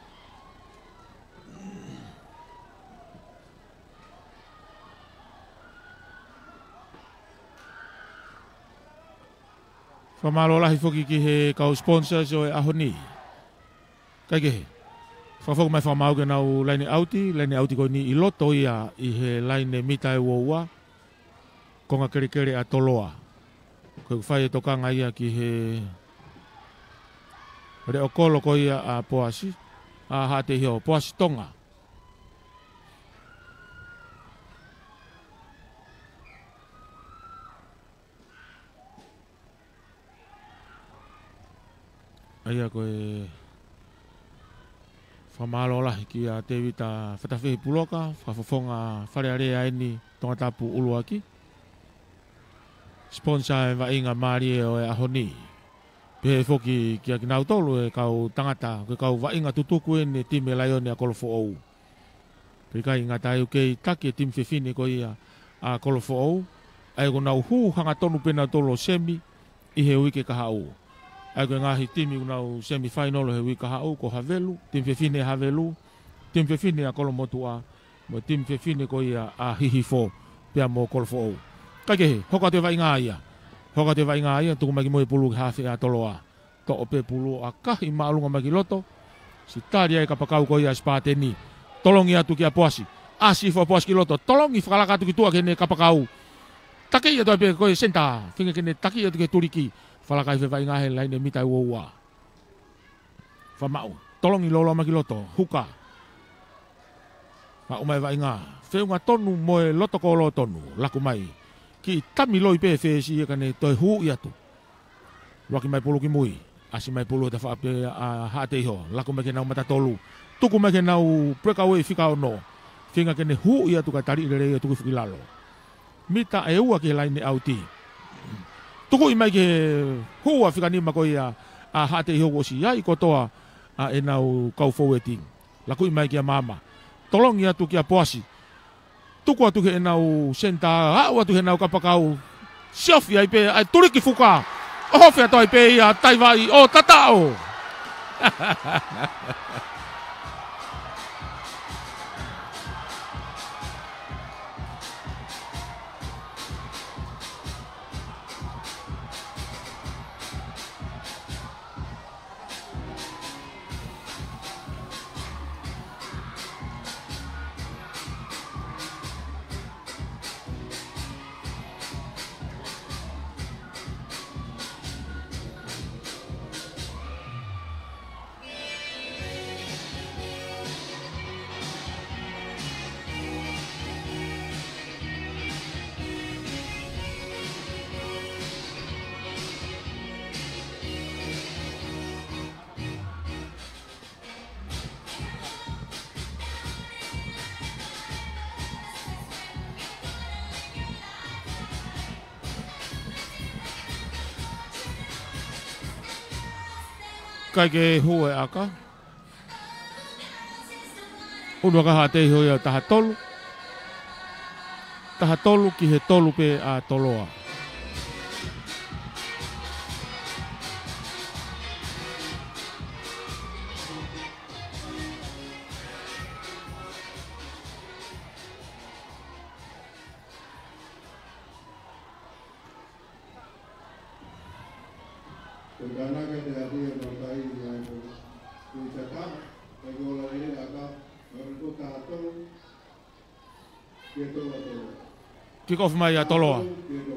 Fakamālō lahi foki ki he kau sponsors ʻo e ʻaho ni. Kae kehe. Fakafoki mai fakamaau ke nau laine ʻauti, laine ʻauti ko eni ʻi loto ia ʻi he laine mita ʻe ua ua. Konga kelekele ʻa Toloa. Ko e fai e tokanga ia ki he leʻo kolo ko ia ʻa Poasi. ʻA Haʻateiho, Poasi Tonga. ʻA ia ko e fakamālō lahi kia Tēvita Fatafehi Puloka, fakafofonga Fale Alea eni Tongatapu ʻUluaki. Sponsor e vaʻinga mālie ʻo e ʻaho ni. Pehē foki kia kinautolu e kau tangata, ko e kau vaʻinga tutuku eni e timi Laione ʻa Kolofoʻou. Pea ʻikai ngata ai ʻoku kei taki e timi fefine ko ia ʻa Kolofoʻou, ʻa ia ʻoku nau hū hangatonu pē nautolu ʻo semi ʻi he uike kahaʻu. ʻA ia ko e ngaahi timi ʻoku nau semifinal he uike kahaʻu ko Havelu, timi fefine ʻa Havelu, timi fefine ʻa Kolomotuʻa, mo e timi fefine ko ia ʻa Hihifo, pea mo Kolofoʻou. Kae kehe, hoko atu e vaʻinga ia. Hoko atu e vaʻinga ia, tuku mai ki muʻa e pulu ki he hafe ʻa Toloa. Toʻo pē pulu ʻo ʻakahi māʻolunga mai ki loto. Siʻi tali ai e kapakau ko ia ʻa Sipateni. Tolongi atu kia Poasi. ʻAsi hifo ʻa Poasi ki loto. Tolongi fakalaka atu ki tuʻa ki heʻene kapakau. Takeʻi atu ai pē ko e senitā. Feinga ke ne takeʻi atu ki he tuliki. Fakalaka hifo e vaʻinga he laine mita ua ua. Fakamaʻu. Tolongi lōloa mai ki loto. Huka. Maʻu mai e vaʻinga. Feʻunga tonu mo e loto kolo tonu. Laku mai. Kiʻi tami loi pē fesi ia ka ne toe huuʻi atu. ʻUluaki mai pulu ki mui. ʻAsi mai pulu he tafaʻaki pē ʻa Haʻateiho. Laku mai ki heʻenau mata tolu. Tuku mai ki heʻenau breakaway fika ono. Feinga ke ne huuʻi atu kae taliʻi lelei ʻo tuku hifo ki lalo. Mita ʻe ua ki he laine ʻauti. Tukuʻi mai ki he hua fika nima ko ia ʻa Haʻateiho kuo ʻosi ʻi ai kotoa ʻa ʻenau kau foueti. Lakuʻi mai kia Maama. Tolongi atu kia Poasi. Tuku atu ki heʻenau senitā, aʻu atu ki heʻenau kapakau. Siofi ai pē, ʻa e tuliki fuka. ʻOhofi atu ai pē ia, taivaʻi, ʻo tataʻo. Kae kehe, hū e ʻaka. ʻUnu ʻaka Haʻateiho ia, taha tolu. Taha tolu ki he tolu pē ʻa Toloa. Kick off mai ʻa Toloa.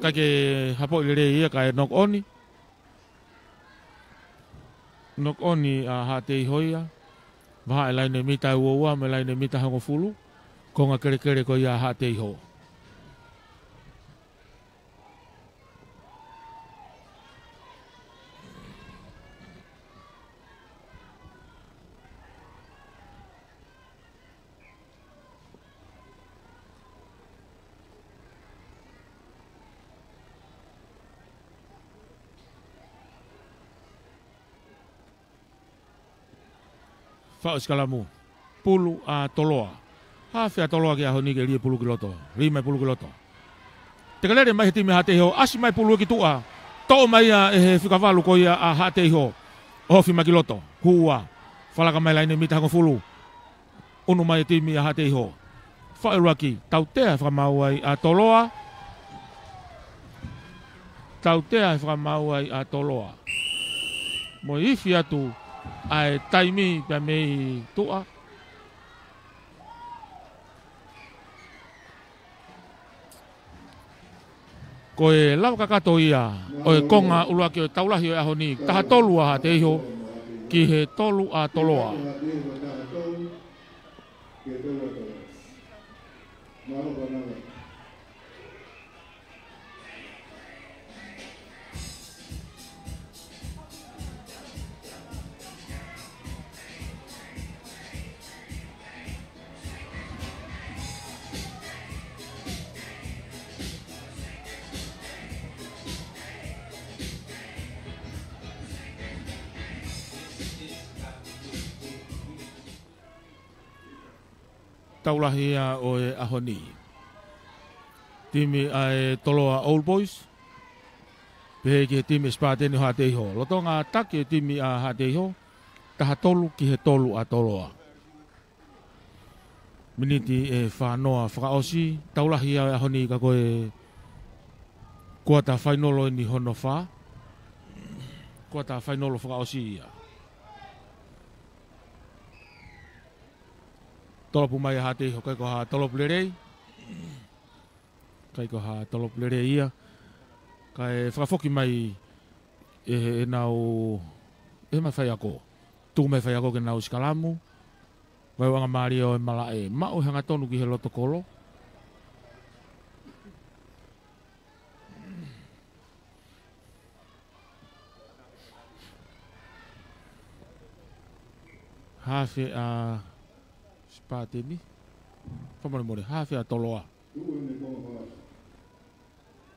Kae kehe, hapoʻi lelei ia kae knock on. Knock on ʻa Haʻateiho ia. Vahaʻa e laine mita ua ua mo e laine mita hongofulu. Konga kelekele ko ia ʻa Haʻateiho. Faʻu sikalamu. Pulu ʻa Toloa. Hafe ʻa Toloa ki he ʻaho ni ke lī e pulu ki loto. Lī mai pulu ki loto. Tekelele mai he timi ʻa Haʻateiho. ʻAsi mai pulu ki tuʻa. Toʻo mai ia ʻe he fika valu ko ia ʻa Haʻateiho. ʻOhofi mai ki loto. Hua. Fakalaka mai laine mita hongofulu. ʻUnu mai e timi ʻa Haʻateiho. Faʻu ʻuluaki, tautea he fakamaau ai ʻa Toloa. Tautea he fakamaau ai ʻa Toloa. Mo e ifi atu ʻa e taimi pea mei tuʻa. Ko e lava kakato ia ʻo e konga ʻuluaki ʻo e tau lahi ʻo e ʻaho ni, taha tolu ʻa Haʻateiho ki he tolu ʻa Toloa. Tau lahi ia ʻo e ʻaho ni. Timi ʻa e Toloa Old Boys. Pehē ki he timi Spartan ʻo Haʻateiho. Lolotonga taki e timi ʻa Haʻateiho, taha tolu ki he tolu ʻa Toloa. Miniti ʻe fāngofulu fakaʻosi, tau lahi ʻa e ʻaho ni ka ko e kuata fainolo eni hono fā. Kuata fainolo fakaʻosi ia. Tolopu mai ʻa Haʻateiho, ʻikai ko ha tolopu lelei. ʻIkai ko ha tolopu lelei ia. Kae fakafoki mai ʻe, ʻenau, ʻe he mai faiako. Tuku mai faiako ke nau sikalamu. Vaeuʻanga mālie ʻo e malaʻe. Maʻu e hangatonu ki he loto kolo. Hafe ʻa Spartan. Fakamolemole, hafe ʻa Toloa. Tuku ʻene konga fakaʻosi.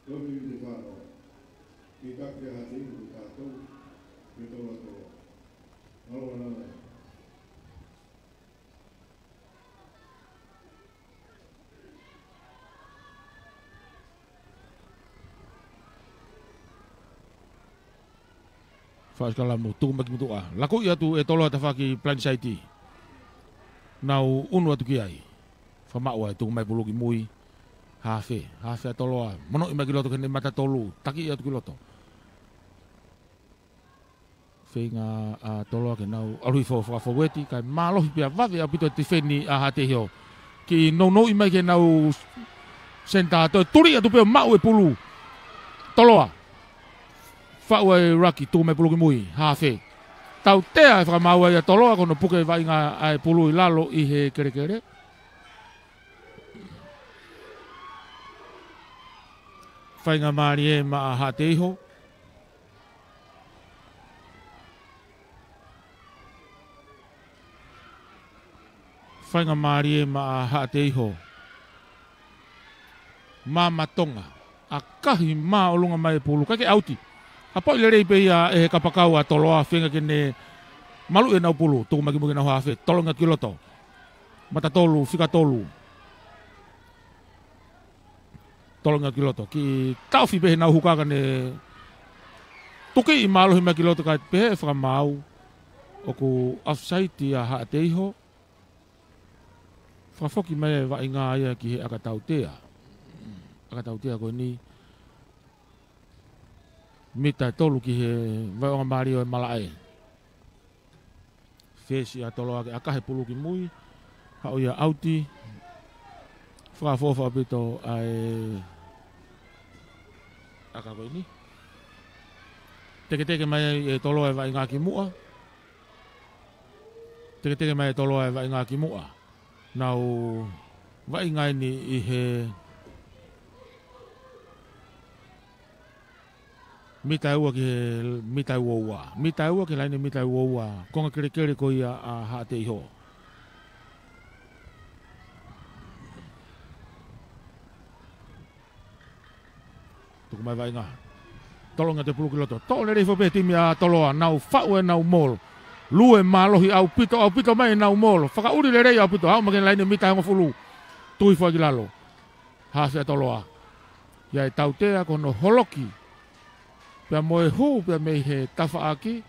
Tau miniti fā noa. Kiʻi taki ʻa Haʻateiho, taha tolu, mei Toloa, Toloa. Mālō ʻaupito. Fakasikalamu, tuku mai ki muʻa. Lakuʻi atu ʻe Toloa tafaʻaki blindside. Nau ʻunu atu ki ai. Fakamaʻu ai, tuku mai pulu ki mui. Hafe, hafe ʻa Toloa. Monoʻi mai ki loto ki heʻene mata tolu. Taki atu ki loto. Feinga ʻa Toloa ke nau ʻalu hifo fakafōueti, kae mālohi pea vave ʻaupito e tifeni ʻa Haʻateiho. Kiʻi nounou mai ke nau senitā, toe tuli atu pē ʻo maʻu e pulu. Toloa. Faʻu ai Raki, tuku mai pulu ki mui, hafe. Tautea e fakamaau ai ʻa Toloa, ko hono puke vaʻinga ʻa e pulu ʻi lalo ʻi he kelekele. Faingamālie maʻa Haʻateiho. Faingamālie maʻa Haʻateiho. Mamatonga. ʻAkahi māʻolunga mai e pulu. ʻIkai ke ʻauti. Hapoʻi lelei pē ia ʻe he kapakau ʻa Toloa, feinga ke ne maluʻi ʻenau pulu. Tuku mai ki muʻa ke nau hafe. Tolongi atu ki loto. Mata tolu, fika tolu. Tolongi atu ki loto. Kiʻi taʻofi pē heʻenau huka kae ne tukiʻi mālohi mai ki loto kae pehē ʻe he fakamaau ʻoku offside ʻa Haʻateiho. Fakafoki mai e vaʻinga ia ki he ʻakatautea. ʻAkatautea ko eni. Mita ʻe tolu ki he vaeuʻanga mālie ʻo e malaʻe. Fesi ʻa Toloa ke ʻakahi e pulu ki mui. Haʻu ia ʻauti. Fakaʻofoʻofa ʻaupito ʻa e ʻaka ko eni. Teketeke mai ʻe Toloa e vaʻinga ki muʻa. Teketeke mai ʻe Toloa e vaʻinga ki muʻa. Nau vaʻinga eni ʻi he mita ʻe ua ki he mita ʻe ua ua. Mita ʻe ua ki he laine mita ʻe ua ua. Konga kelekele ko ia ʻa Haʻateiho. Tuku mai vaʻinga. Tolongi atu e pulu ki loto. Toʻo lelei foki pē timi ʻa Toloa. Nau faʻu ʻenau maoli. Lue mālohi ʻaupito, ʻaupito mai ʻenau maoli. Fakaʻuli lelei ʻaupito. Haʻu mai ki he laine mita ʻe hongofulu. Tuʻu hifo ai ki lalo. Hafe ʻa Toloa. ʻI ai e tautea ko hono holoki. Pea mo e hū, pea mei he tafaʻaki.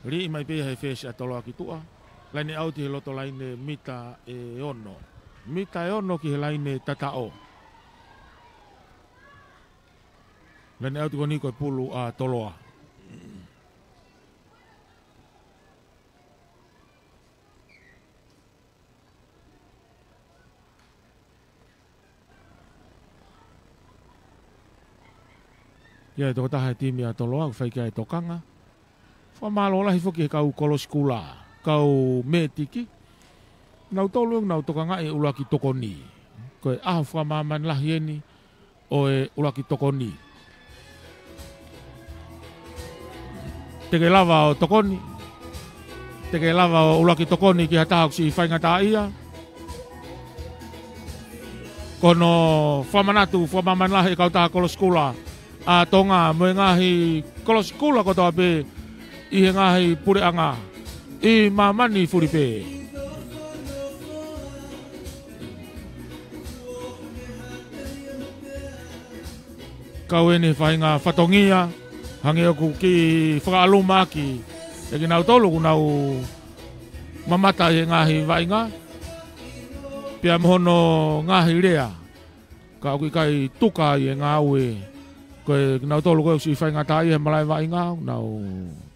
Liʻi mai pē ia he fesi ʻa Toloa ki tuʻa. Laine ʻauti he loto laine mita ʻe ono. Mita ʻe ono ki he laine tataʻo. Laine ʻauti ko eni ko e pulu ʻa Toloa. ʻI ai e tokotaha e timi ʻa Toloa, ʻoku fai ki ai e tokanga. Fakamālō lahi foki he kau kolosi kula, kau mētiki. Nautolu ʻoku nau tokangaʻi e ʻuluaki tokoni. Ko e ʻaho fakamāmani lahi eni, ʻo e ʻuluaki tokoni. Te ke lava ʻo tokoni. Te ke lava ʻo ʻuluaki tokoni ki ha taha ʻoku siʻi faingataʻaʻia. Ko hono fakamanatu, fakamāmani lahi e kautaha kolosi kula ʻa Tonga, mo e ngaahi kolosi kula kotoa pē ʻi he ngaahi puleʻanga ʻi māmani fuli pē. Kau eni he faʻahinga fatongia, hangē ʻoku kiʻi fakaʻalumaki ʻe kinautolu ʻoku nau mamata ʻi he ngaahi vaʻinga, pea mo hono ngaahi lea. Ka ʻoku ʻikai tuka ʻi he ngāue, ko e kinautolu ko ē ʻoku siʻi faingataʻaʻia he malaʻe vaʻinga, nau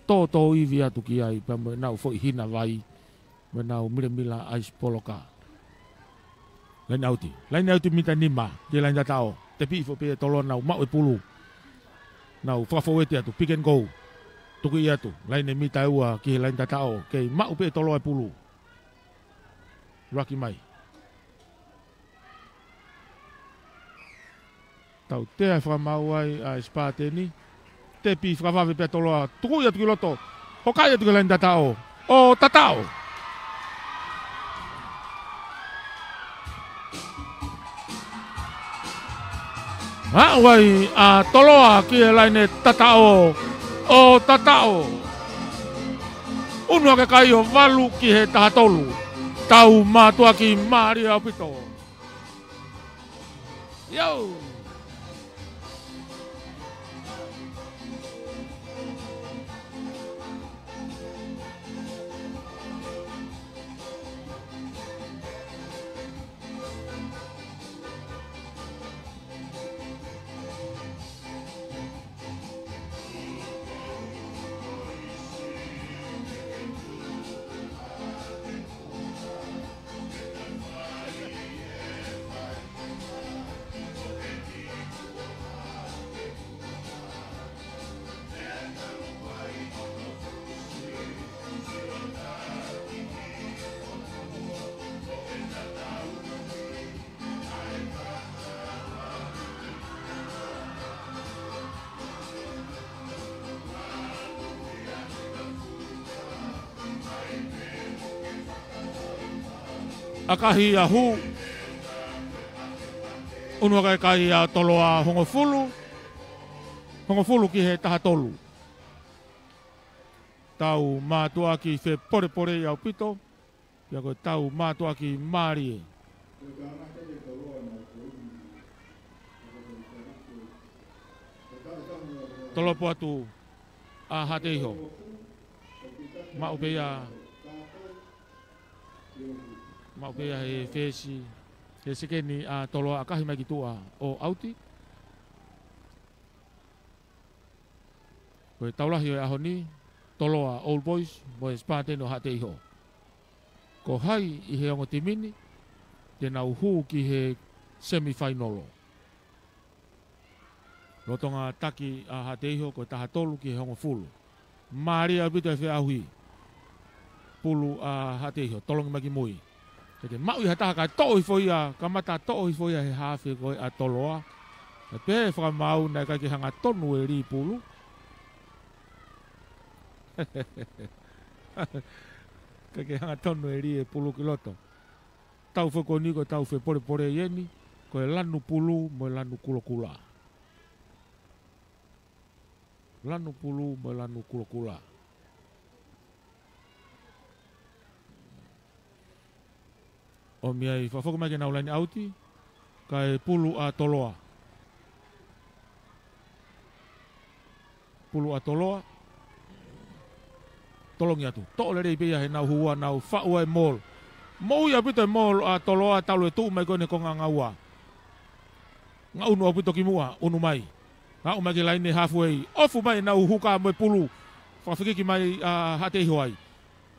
tōtō ivi atu ki ai, pea mo ʻenau foʻi hina vai, mo ʻenau milamila ʻaisi poloka. Laine ʻauti. Laine ʻauti mita nima, ki he laine tataʻo. Tepiʻi foki pē ʻe Toloa nau maʻu e pulu. Nau fakafoueti atu, pick and go. Tukuʻi atu, laine mita ua, ki he laine tataʻo. Kei maʻu pē ʻe Toloa e pulu. Laki mai. Tautea e fakamaau ai ʻa e Sipateni. Tepi fakavave pē ʻa Toloa. Tukuʻi atu ki loto. Hokaʻi atu ki he laine tataʻo. ʻO tataʻo. Aʻu ai ʻa Toloa ki he laine tataʻo. ʻO tataʻo. ʻUnu hake kai ʻo valu ki he taha tolu. Tau mātuʻaki mālie ʻaupito. Yo! ʻAkahi ʻa hū. ʻUnu hake kai ʻa Toloa hongofulu. Hongofulu ki he taha tolu. Tau mātuʻaki fepolepolei ʻaupito. Pea ko e tau mātuʻaki mālie. Tolopo atu ʻa Haʻateiho. Maʻu pē ia. Maʻu pē ia he fesi. He sekeni ʻa Toloa ʻakahi mai ki tuʻa ʻo ʻauti. Ko e tau lahi ʻo e ʻaho ni, Toloa Old Boys, mo e Spartan ʻo Haʻateiho. Ko hai ʻi he ongo timi ni, te nau hū ki he semifinal. Lolotonga taki ʻa Haʻateiho, ko e taha tolu ki he hongofulu. Mālie ʻaupito e feʻauhi. Pulu ʻa Haʻateiho, tolongi mai ki mui. Ke ke maʻu ʻi ha taha kae toʻo hifo ia, kamata toʻo hifo ia he hafe ko ē ʻa Toloa. Ka pehē fakamaau naʻe ʻikai ke hangatonu e lī pulu. ʻIkai ke hangatonu e lī e pulu ki loto. Tau foki ko eni ko e tau fepolepole ʻeni, ko e lanu pulu mo e lanu kulokula. Lanu pulu mo e lanu kulokula. ʻOmi ai, fakafoki mai ke nau laine ʻauti, kae pulu ʻa Toloa. Pulu ʻa Toloa. Tolongi atu. Toʻo lelei pē ia he nau hū ʻa nau faʻu ai e mole. Moʻui ʻaupito e mole ʻa Toloa talu e tuʻu mai ko eni he konga ngaua. Ngaʻunu ʻaupito ki muʻa, ʻunu mai. Aʻu mai ki he laine halfway. ʻOfu mai ʻenau huka mo e pulu. Fakafekiki mai ʻa Haʻateiho ai.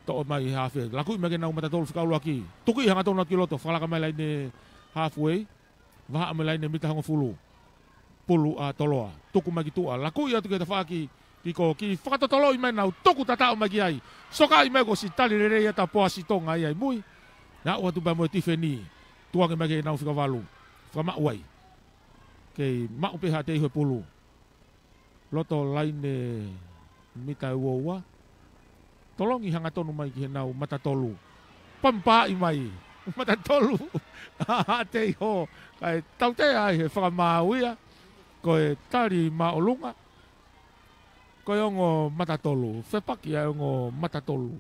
Toʻo mai halfway. Lakuʻi mai ke nau matatolu fika ʻuluaki. Tukuʻi hangatonu atu ki loto. Fakalaka mai laine halfway. Vahaʻa mai laine mita hongofulu. Pulu ʻa Toloa. Tuku mai ki tuʻa. Lakuʻi atu ki he tafaʻaki. Ki ko ki fakatotoloʻi mai nau tuku tataʻo mai ki ai. Sokaʻi mai ko si tali lelei ʻa Tapoasi Tonga ia ʻi mui. Aʻu atu pē mo e tifeni. Tuku ange mai ke nau fika valu. Fakamaʻu ai. Kei maʻu pē Haʻateiho e pulu. Loto laine mita ʻe ua ua. Tolongi hangatonu mai ki he nau matatolu. Pampaʻi mai. Matatolu. Haʻateiho. Kae tautea ai he fakamaau ia. Ko e tali māʻolunga. Ko e ongo matatolu. Fepaki ai ongo matatolu.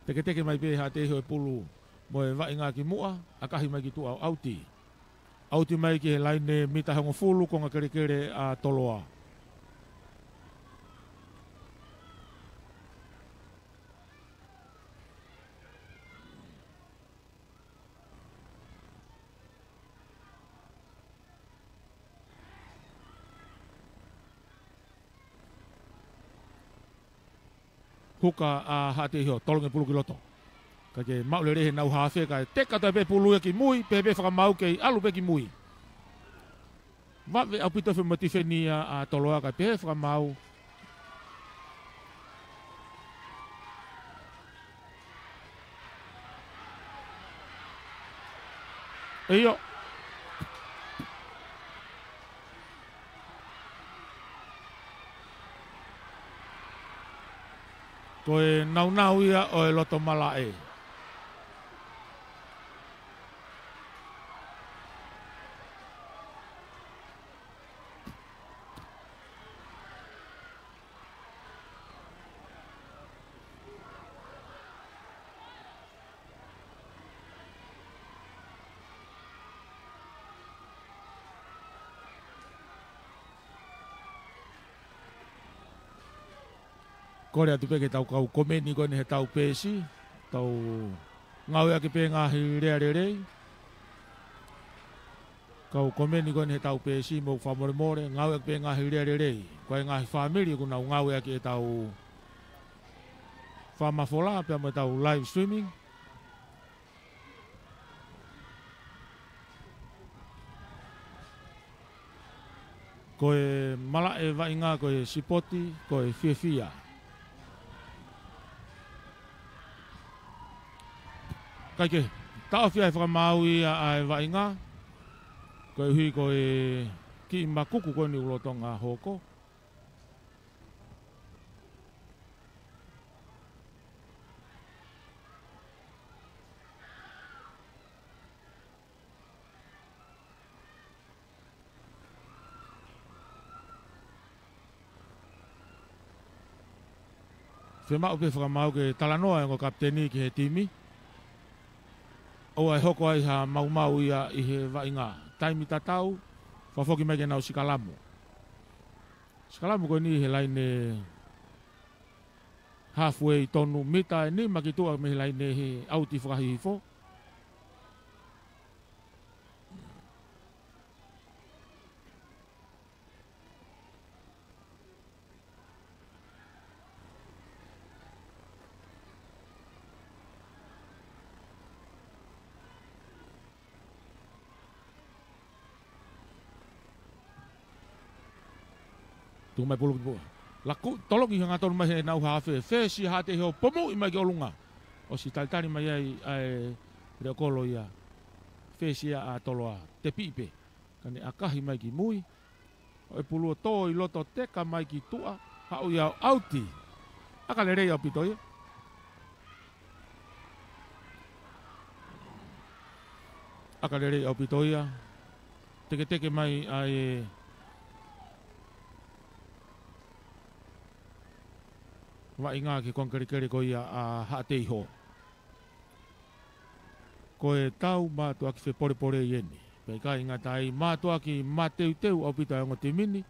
Teketeke mai pē Haʻateiho e pulu. mo e vaʻinga ki muʻa, ʻakahi mai ki tuʻa ʻo ʻauti. ʻAuti mai ki he laine mita hongofulu, konga kelekele ʻa Toloa. Huka ʻa Haʻateiho, tolongi pulu ki loto. Kae ke maʻu lelei he nau hafe, kae teka toe pē pulu ia ki mui, pehē pē fakamaau ke ʻalu pē ki mui. Vave ʻaupito e fakatifeni ʻa Toloa kae pehē fakamaau. ʻIo. Ko e naunau ia ʻo e loto malaʻe. Kole atu pē ke tau kau komeni ko eni he tau peesi, tau ngāueʻaki pē ngaahi lea lelei. Kau komeni ko eni he tau peesi, mou fakamolemole, ngāueʻaki pē ngaahi lea lelei. Ko e ngaahi fāmili ʻoku nau ngāueʻaki e tau fakamafola, pea mo e tau live streaming. Ko e malaʻe vaʻinga, ko e sipoti, ko e fiefia. Kae ke taʻofi ʻa e fakamaau ia ʻa e vaʻinga, koeʻuhi ko e kiʻi makuku ko eni ʻoku lolotonga hoko. Fiemaʻu pē fakamaau ke talanoa e ongo kapiteni ki he timi. ʻOua ʻe hoko ai ha maumau ia ʻi he vaʻinga. Taimi tatau, fakafoki mai ke nau sikalamu. Sikalamu ko eni he laine halfway tonu, mita ʻe nima ki tuʻa mei he laine he ʻauti fakahihifo. Tuku mai pulu ki muʻa. Laku, tolongi hangatonu mai he nau hafe. Fesi Haʻateiho pomuʻi mai ki ʻolunga. ʻOsi talitali mai ai ʻa e leʻo kolo ia. Fesi ia ʻa Toloa. Tepiʻi pē. Kae ne ʻakahi mai ki mui. ʻO e pulu ʻo tō ʻi loto, teka mai ki tuʻa. Haʻu ia ʻo ʻauti. ʻAka lelei ʻaupito ia. ʻAka lelei ʻaupito ia. Teketeke mai ʻa e vaʻinga ki he konga kelekele ko ia ʻa Haʻateiho. Ko e tau mātuʻaki fepolepole ʻeni. Pea ʻikai ngata ai, mātuʻaki mateuteu ʻaupito ʻa e ongo timi ni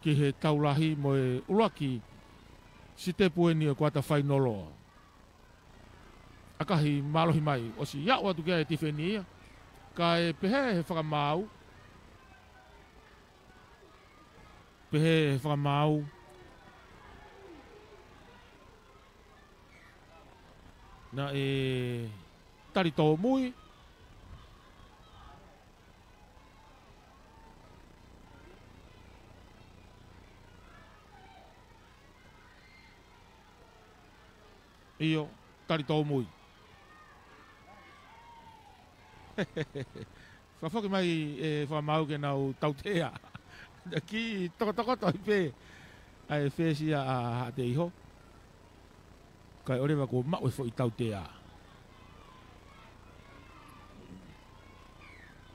ki he tau lahi mo e ʻuluaki sitepu ʻeni ʻo e kuata fainolo. ʻAkahi mālohi mai, ʻosi aʻu atu ki ai e tifeni ia. Kae pehē he fakamaau. Pehē he fakamaau. Naʻe tali tōmui. ʻIo, tali tōmui. Fakafoki mai e fakamaau ke nau tautea. Naʻe kiʻi tokotokoto ai pē ʻa e fesi ia ʻa Haʻateiho. Kae ʻoleva kuo maʻu e foʻi tautea.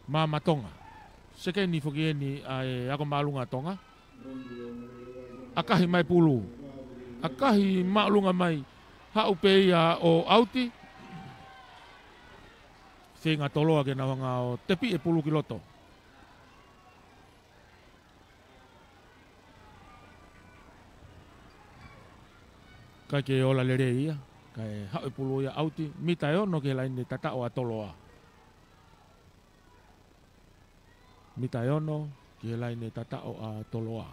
Maama Tonga. Sekeni foki ʻeni ʻa e ako māʻolunga Tonga. ʻAkahi mai pulu. ʻAkahi māʻolunga mai. Haʻu pē ia ʻo ʻauti. Feinga Toloa ke nau hanga ʻo tepi e pulu ki loto. Kae ke ola lelei ia, kae haʻu e pulu ia ʻauti, mita ʻe ono ki he laine tataʻo ʻa Toloa. Mita ʻe ono ki he laine tataʻo ʻa Toloa.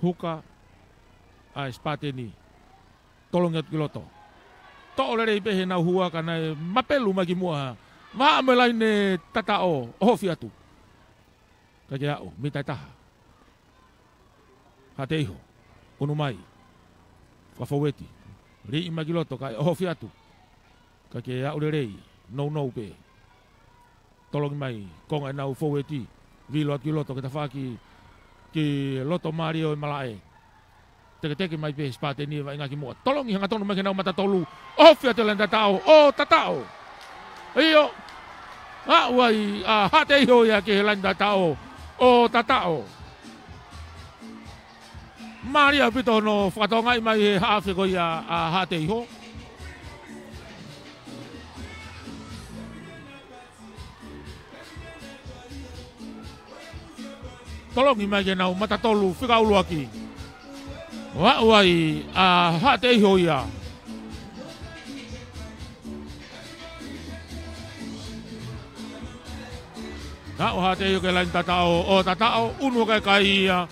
Huka ʻa e Sipateni. Tolongi atu ki loto. Toʻo lelei pē heʻenau hua ka naʻe mapelu mai ki muʻa. Vahaʻa mo e laine tataʻo, ʻohofi atu. Kae ke aʻu, mita ʻe taha. Haʻateiho, unu mai. Fakafoueti. Liʻi mai ki loto, kae ʻohofi atu. Kae ke aʻu lelei, nounou pē. Tolongi mai, konga ʻenau foueti. Vilo atu ki loto, ke tafaʻaki ki loto mālie ʻo e malaʻe. Teketeke mai pē Sipateni ʻe vaʻinga ki muʻa. Tolongi hangatonu mai ki heʻenau mata tolu. ʻOhofi atu e laine tataʻo, ʻo tataʻo. ʻIo. Aʻu ai ʻa Haʻateiho ia ki he laine tataʻo, ʻo tataʻo. Mālie ʻaupito hono fakatokangaʻi mai he haʻafe ko ia ʻa Haʻateiho. Tolongi mai ki heʻenau mata tolu fika ʻuluaki. ʻO aʻu ai ʻa Haʻateiho ia. Aʻu ʻa Haʻateiho ki he laine tataʻo, ʻo tataʻo, unu ʻa e kakai ia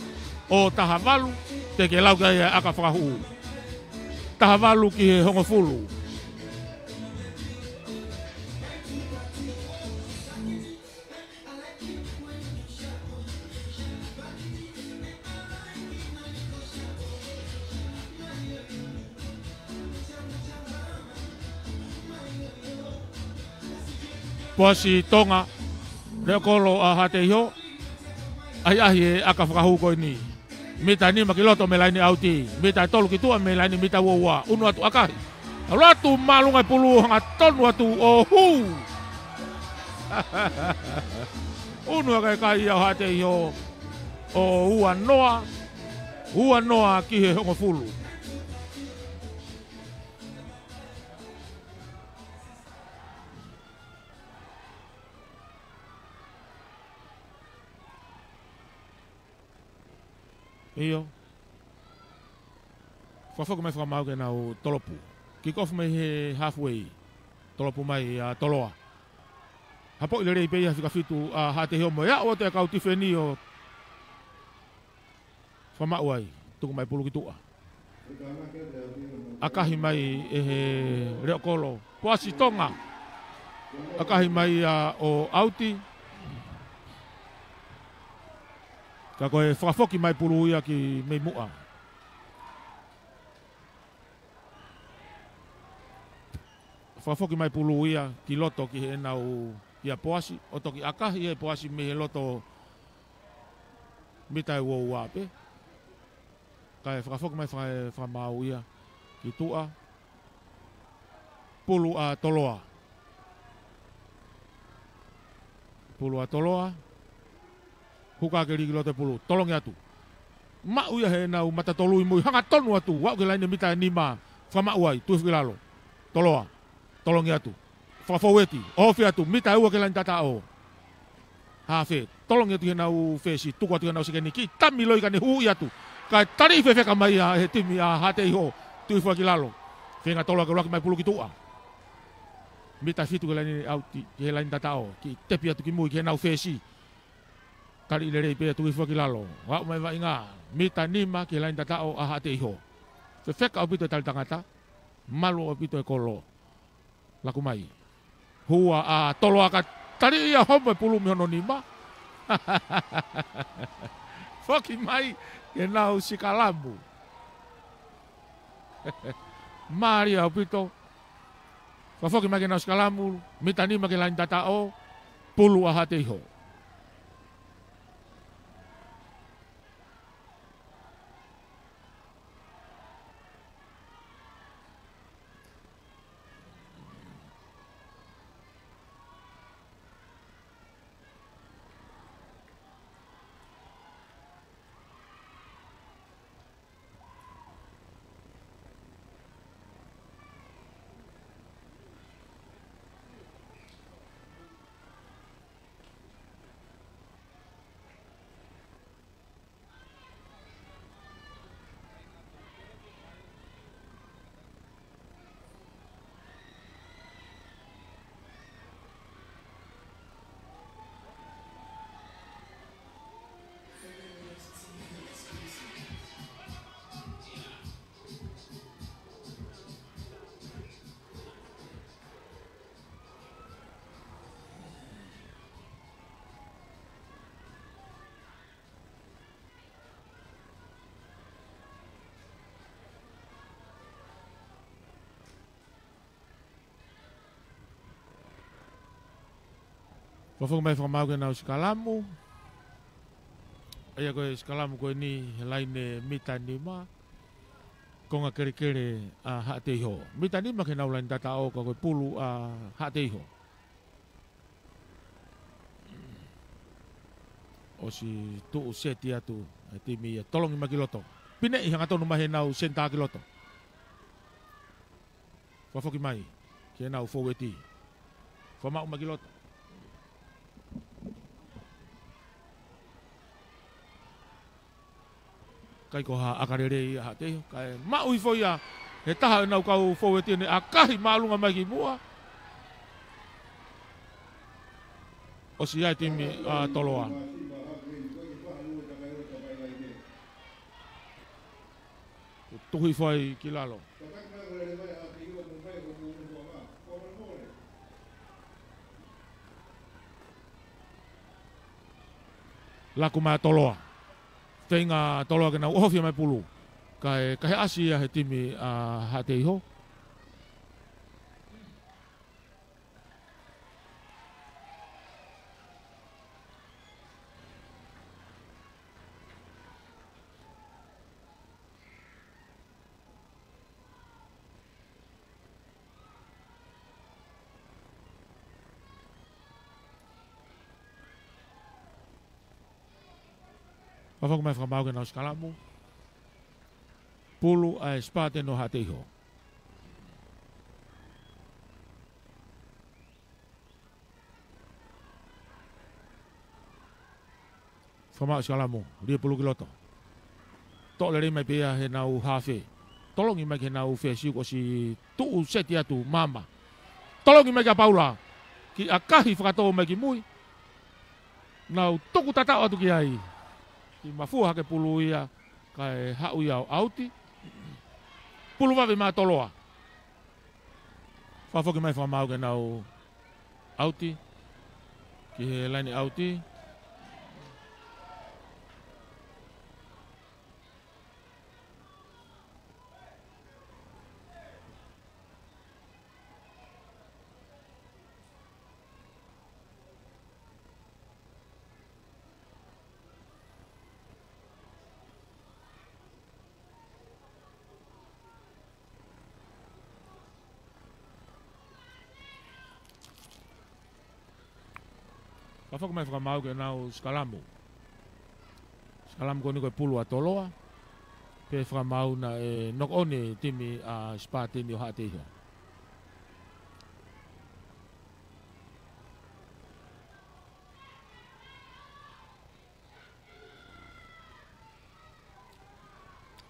ʻo taha valu, teʻeki lau ki ai ʻa e ʻaka fakahū. Taha valu ki he hongofulu. Poasi Tonga, leʻo kolo ʻa Haʻateiho, ʻahiʻahi e ʻaka fakahū ko eni. Mita ʻe nima ki loto mei he laine ʻauti. Mita ʻe tolu ki tuʻa mei he laine mita ua ua. Unu atu ʻakahi. ʻAlu atu māʻolunga e pulu hangatonu atu ʻo hū. Unu ʻa e kakai ia ʻo Haʻateiho ʻo ua noa. Ua noa ki he hongofulu. ʻIo. Fakafoki mai fakamaau ke nau tolopu. Kick off mai he halfway. Tolopu mai ʻa Toloa. Hapoʻi lelei pē ia fika fitu ʻa Haʻateiho mo e aʻu atu e kau tifeni ʻo fakamaʻu ai. Tuku mai pulu ki tuʻa. ʻAkahi mai ʻe he leʻo kolo. Poasi Tonga. ʻAkahi mai ia ʻo ʻauti. Ka ko e fakafoki mai pulu ia ki mei muʻa. Fakafoki mai pulu ia ki loto ki heʻenau ia poasi. ʻO toki ʻakahi e poasi mei he loto mita ʻe ua ua pē. Kae fakafoki mai faka-, fakamaau ia ki tuʻa. Pulu ʻa Toloa. Pulu ʻa Toloa. Huka ke liʻi ki loto e pulu. Tolongi atu. Maʻu ia heʻenau mata tolu ʻi mui. Hangatonu atu. Aʻu ki he laine mita ʻe nima. Fakamaʻu ai. Tuʻu hifo ki lalo. Toloa. Tolongi atu. Fakafoueti. ʻOhofi atu. Mita ʻe ua ki he laine tataʻo. Hafe. Tolongi atu heʻenau fesi. Tuku atu heʻenau sekeni. Kiʻi tami loi ka ne huʻi atu. Kae taliʻi fefeka mai ia he timi ʻa Haʻateiho. Tuʻu hifo ki lalo. Feinga Toloa ke ʻuluaki mai pulu ki tuʻa. Mita ʻe fitu ki he laine ʻauti, ki he laine tataʻo. Kiʻi tepi atu ki mui ki heʻenau fesi. Taliʻi lelei pea tuʻu hifo ki lalo. Aʻu mai vaʻinga. Mita ʻe nima ki he laine tataʻo ʻa Haʻateiho. Fefeka ʻaupito e tali tangata. Malu ʻaupito e kolo. Laku mai. Hua ʻa Toloa ka taliʻi ia homo e pulu mei hono nima. Foki mai ke nau sikalamu. Mālie ʻaupito. Fakafoki mai ke nau sikalamu. Mita ʻe nima ki he laine tataʻo. Pulu ʻa Haʻateiho. Fakafoki mai fakamaau ke nau sikalamu. ʻA ia ko e sikalamu ko eni he laine mita nima. Konga kelekele ʻa Haʻateiho. Mita nima ki he nau laine tataʻo ka ko e pulu ʻa Haʻateiho. ʻOsi tuʻu seti atu e timi ia, tolongi mai ki loto. Pineʻi hangatonu mai he nau senitā ki loto. Fakafoki mai ki he nau foueti. Fakamaʻu mai ki loto. ʻIkai ko ha ʻaka lelei ʻa Haʻateiho, kae maʻu hifo ia he taha ʻenau kau foueti, ne ʻakahi māʻolunga mai ki muʻa. ʻOsi ia e timi ʻa Toloa. Tuhi fai ki lalo. Laku mai ʻa Toloa. Feinga ʻa Toloa ke nau ʻohofi mai pulu. Kae, kae ʻasi ia he timi ʻa Haʻateiho. Fakafoki mai fakamaau ke nau sikalamu. Pulu ʻa e Spartan ʻo Haʻateiho. Fakamaʻu sikalamu, lie pulu ki loto. Toʻo lelei mai pē ia he nau hafe. Tolongi mai ki he nau fesi, kuo ʻosi tuʻu seti atu mama. Tolongi mai kia Paula. Kiʻi ʻakahi fakatō mai ki mui. Nau tuku tataʻo atu ki ai. Kiʻi mafua hake pulu ia, kae haʻu ia ʻo ʻauti. Pulu vave maʻa Toloa. Fakafoki mai fakamaau ke nau ʻauti. Ki he laine ʻauti. Fakafoki mai fakamaau ke nau sikalamu. Sikalamu ko eni ko e pulu ʻa Toloa. Pea fakamaau naʻe knock on e timi ʻa Spartan ʻo Haʻateiho.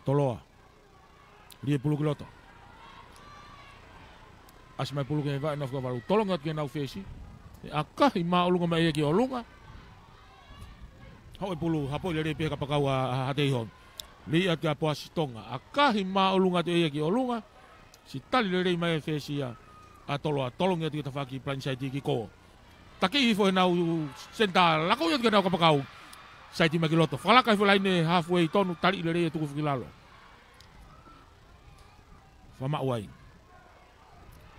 Toloa. Lie pulu ki loto. ʻAsi mai pulu ki he vaʻe ʻo e nofo valu. Tolongi atu ki he nau fesi. ʻAkahi māʻolunga mai ia ki ʻolunga. Haʻu e pulu, hapoʻi lelei pē he kapakau ʻa, ʻa Haʻateiho. Lī atu kia Poasi Tonga. ʻAkahi māʻolunga atu ia ki ʻolunga. Siʻi tali lelei mai e fesi ia ʻa Toloa, tolongi atu ki he tafaʻaki blindside kick. Taki hifo he nau senitā, lakoʻi atu ki he nau kapakau. Saiti mai ki loto. Fakalaka hifo laine halfway tonu, tali lelei e tuku hifo ki lalo. Fakamaʻu ai.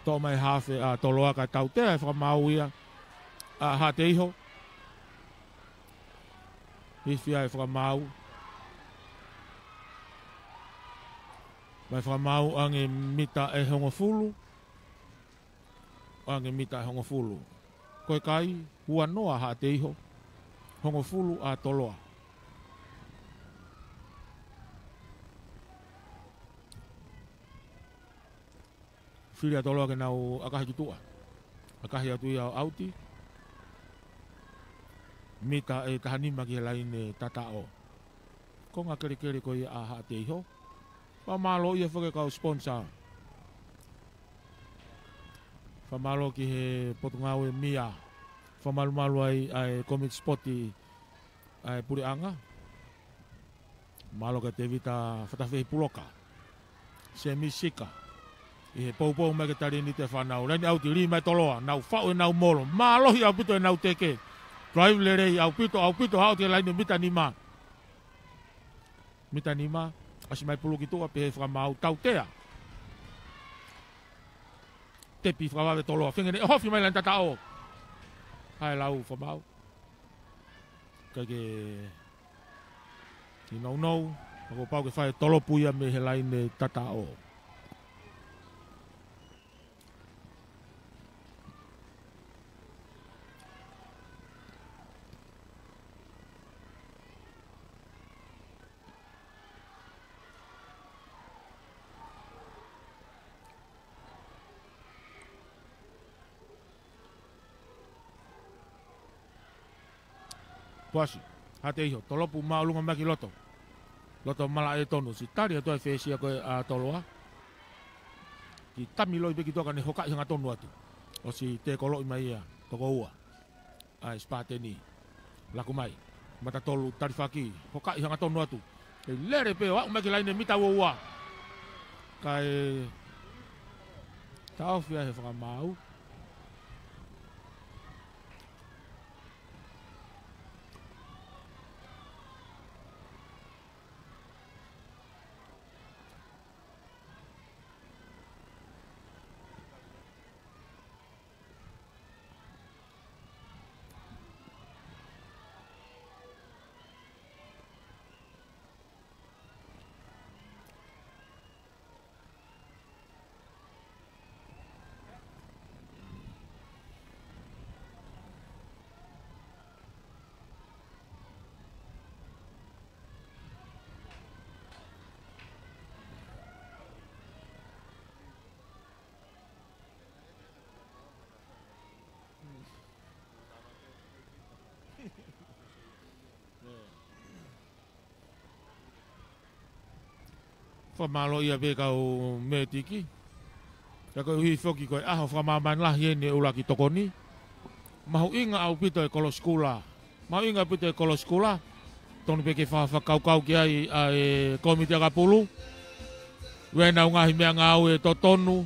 Toʻo mai hafe ʻa Toloa kae tautea e fakamaau ia ʻa Haʻateiho. Hifo ia e fakamaau. Mai fakamaau ʻange mita ʻe hongofulu. ʻAnge mita ʻe hongofulu. Ko e kai, ua noa Haʻateiho, hongofulu ʻa Toloa. Fili ʻa Toloa ke nau ʻakahi ki tuʻa. ʻAkahi atu ia ʻo ʻauti. Mita ʻe taha nima ki he laine tataʻo. Konga kelekele ko ia ʻa Haʻateiho. Fakamālō ia foki kau sponsor. Fakamālō ki he Potungāue Mia. Fakamalumalu ai ʻa e komiti sipoti ʻa e puleʻanga. Mālō kia Tevita Fatafehi Puloka. Semi Sika. ʻI he poupou mai ke tali ni te fanau. Laine ʻauti, lī mai Toloa. Nau faʻu ʻenau molo. Mālohi ʻaupito ʻenau teke. Drive lelei ʻaupito, ʻaupito, haʻu ki he laine mita nima. Mita nima, ʻasi mai pulu ki tuʻa pehē fakamaau tautea. Tepi fakavave Toloa, feinga ke ʻohofi mai laine tataʻo. Hae lau fakamaau. Kae ke ki nounou, ka kuo pau ke fai e tolopu ia mei he laine tataʻo. Poasi, hate iho, tolopu māʻolunga mai ki loto. Loto malaʻe tonu, siʻi tali atu ai e fesi ko ē ʻa Toloa. Kiʻi tami loi pē ki tuʻa ka ne hokaʻi hangatonu atu. ʻOsi tekoloʻi mai ia, toko ua ʻa e Sipateni. Laku mai. Mata tolu talifaki. Hokaʻi hangatonu atu. ʻE lele pē ʻo aʻu mai ki he laine mita ua ua. Kae taʻofi ai he fakamaau. Fakamālō ia pē kau mētiki. Pea koeʻuhi foki ko e ʻaho fakamāmani lahi eni e ʻuluaki tokoni. Mahuʻinga ʻaupito e kolosi kula. Mahuʻinga ʻaupito e kolosi kula. Tonu pē ke fa-, fakakaukau ki ai ʻa e kōmiti ʻakapulu. Ueʻi ʻenau ngaahi meʻangāue totonu.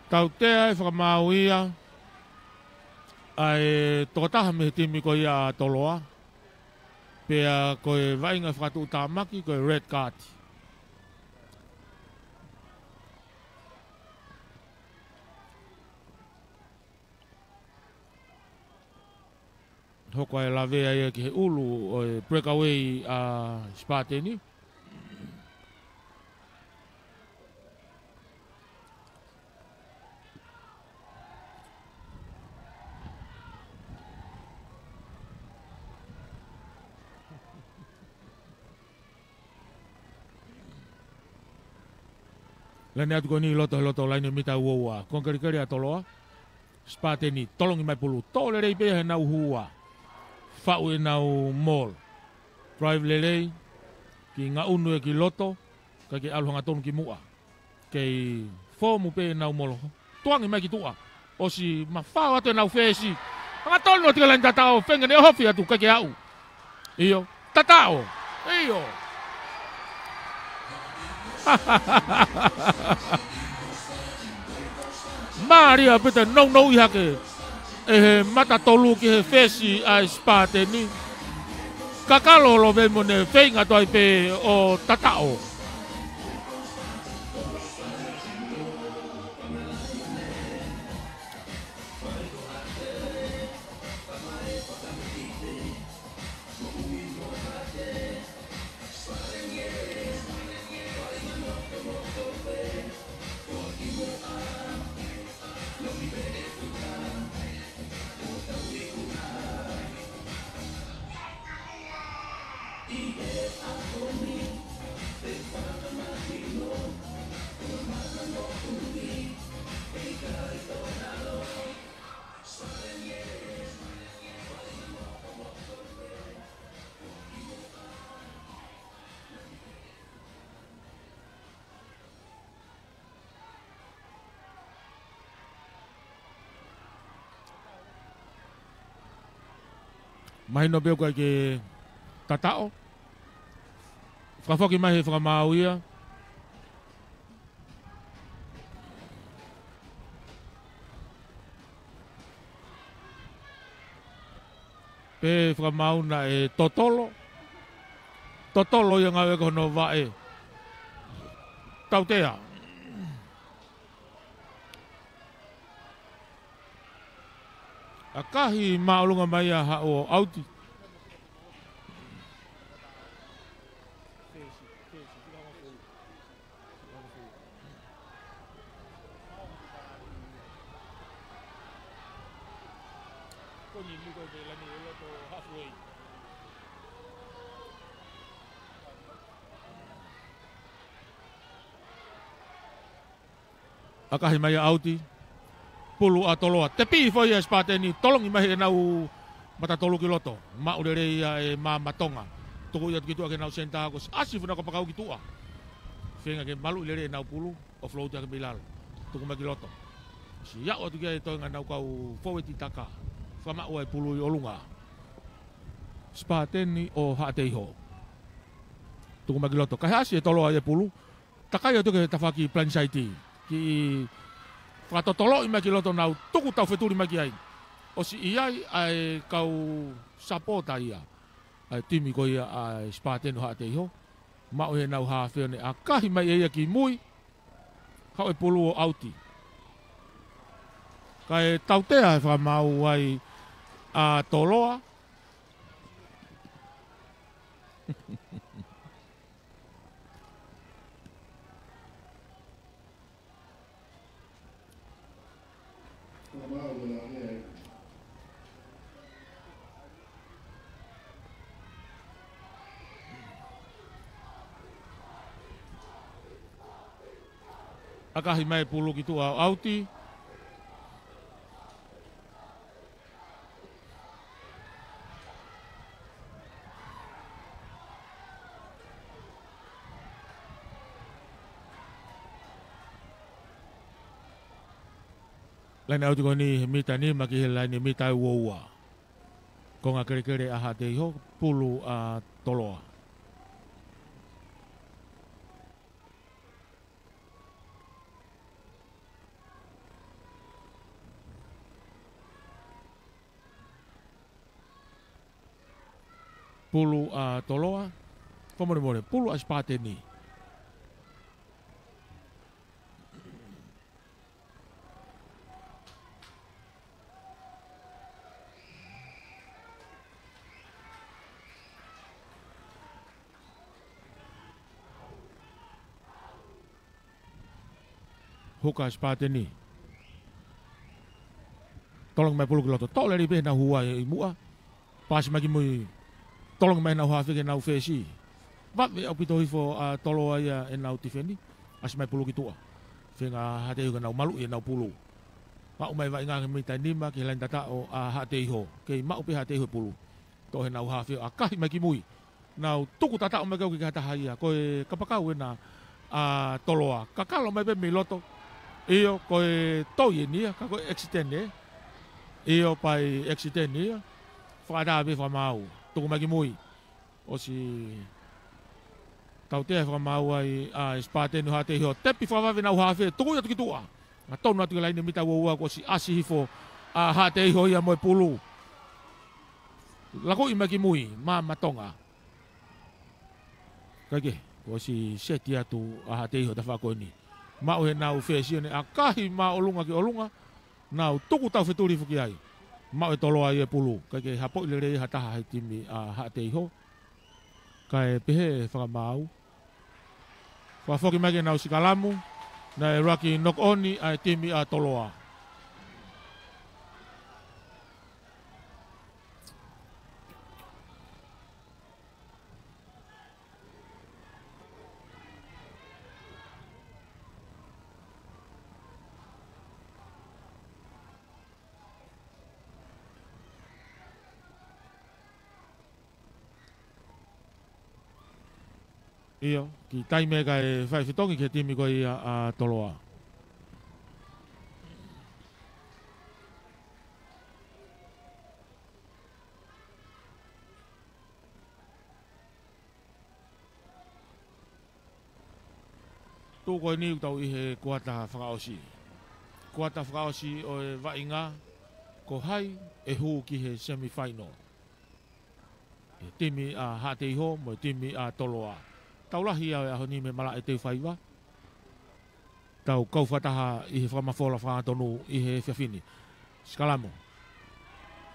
Tautea e fakamaau ia ʻa e tokotaha mei he timi ko ia ʻa Toloa. Pea ko e vaʻinga fakatuʻutāmaki ko e red card. Hoko ai e lavea ia ki he ʻulu ʻo e breakaway ʻa Sipateni. Laine atu ko eni loto, loto laine mita ua ua. Konga kelikeli ʻa Toloa. Sipateni, tolongi mai pulu. Tō lelei pē ia heʻenau hua. Faʻu ʻenau molo. Drive lelei. Kiʻi ngaʻunu ia ki loto. Kae ke ʻalu hangatonu ki muʻa. Kei foomu pē ʻenau molo. Tuangi mai ki tuʻa. ʻOsi mafao atu ʻenau fesi. Hangatonu atu ki he laine tataʻo, feinga ʻene ʻohofi atu kae ke aʻu. ʻIo. Tataʻo. ʻIo. Mālie ʻaupito e nounouʻi hake ʻe he mata tolu ki he fesi ʻa e Sipateni. Kakalo love mo ne feinga atu ai pē ʻo tataʻo. Mahino pē ʻoku ʻikai ke tataʻo. Fakafoki mai he fakamaau ia. Pehē fakamaau naʻe totolo. Totolo ia ngāue ko hono vaʻe. Tautea. ʻAkahi māʻolunga mai ia haʻu ʻo ʻauti. ʻAkahi mai ia ʻauti. Pulu ʻa Toloa. Tepi foʻi ʻa Sipateni, tolongi mai heʻenau matatolu ki loto. Maʻu lelei ia ʻe Mamatonga. Tuku ia ki tuʻa ki heʻenau senitā ko Siʻasi, funa ko Pakau ki tuʻa. Feinga ke maluʻi lelei ʻenau pulu, ʻo float ia ki mei lalo. Tuku mai ki loto. Siʻi aʻu atu ki ai e toenga ʻenau kau fōueti taka. Fakamaʻu ai pulu ʻi ʻolunga. Sipateni ʻo Haʻateiho. Tuku mai ki loto. Kae ʻasi ʻe Toloa ia e pulu. Takai atu ki he tafaʻaki plensaiti. Kiʻi fakatotoloʻi mai ki loto, nau tuku taufetuli mai ki ai. ʻOsi ʻi ai ʻa e kau sapota ia ʻa e timi ko ia ʻa Sipateni ʻo Haʻateiho. Maʻu heʻenau hafe ʻo ne ʻakahi mai ʻe ia ki mui. Haʻu e pulu ʻo ʻauti. Kae tautea he fakamaau ai ʻa Toloa. ʻAkahi mai pulu ki tuʻa ʻo ʻauti. Laine ʻauti ko eni he mita nima ki he laine mita ua ua. Konga kelekele ʻa Haʻateiho, pulu ʻa Toloa. Pulu ʻa Toloa. Fakamolemole, pulu ʻa Sipateni. Huka Sipateni. Tolongi mai pulu ki loto. Toʻo lelei pē ʻenau hua ʻi muʻa. Paasi mai ki mui. Tolongi mai ʻenau hafe ki heʻenau fesi. Vave ʻaupito hifo ʻa Toloa ia ʻenau tifeni. ʻAsi mai pulu ki tuʻa. Feinga Haʻateiho ke nau maluʻi ʻenau pulu. Maʻu mai vaʻinga ki he mita nima ki he laine tataʻo ʻa Haʻateiho. Kei maʻu pē Haʻateiho e pulu. Toʻo heʻenau hafe ʻo ʻakahi mai ki mui. Nau tuku tataʻo mai kau ki he taha ia. Ko e kapakau ena ʻa Toloa. Kakalo mai pē mei loto. ʻIo, ko e toi eni ia, ka ko e accident ē. ʻIo, pea accident ia. Fakaʻatā pē fakamaau. Tuku mai ki mui. ʻOsi tautea fakamaau ai ʻa Sipateni ʻo Haʻateiho. Tepi fakavave ʻenau hafe. Tuku ia atu ki tuʻa. Ngatonu atu ki he laine mita ua ua kuo ʻosi ʻasi hifo ʻa Haʻateiho ia mo e pulu. Lakuʻi mai ki mui, Mamatonga. Kae kehe, kuo ʻosi seti atu ʻa Haʻateiho he tafaʻaki ko eni. Maʻu heʻenau fesi ʻo ne ʻakahi māʻolunga ki ʻolunga, nau tuku taufetuli hifo ki ai. Maʻu ʻe Toloa ia e pulu, kae kehe hapoʻi lelei ha taha he timi ʻa Haʻateiho. Kae pehē fakamaau. Fakafoki mai ke nau sikalamu, naʻe luaki knock on ʻa e timi ʻa Toloa. ʻIo, kiʻi taimi kae fai fetongi ki he timi ko ia ʻa Toloa. Tuʻu ko eni ʻoku tau ʻi he kuata fakaʻosi. Kuata fakaʻosi ʻo e vaʻinga, ko hai ʻe hū ki he semifinal. ʻE timi ʻa Haʻateiho mo e timi ʻa Toloa. Tau lahi ʻa e ʻaho ni mei malaʻe Teufaiva. Tau kau fakataha ʻi he fakamafola fakatonga ʻi he efiafi ni. Sikalamu.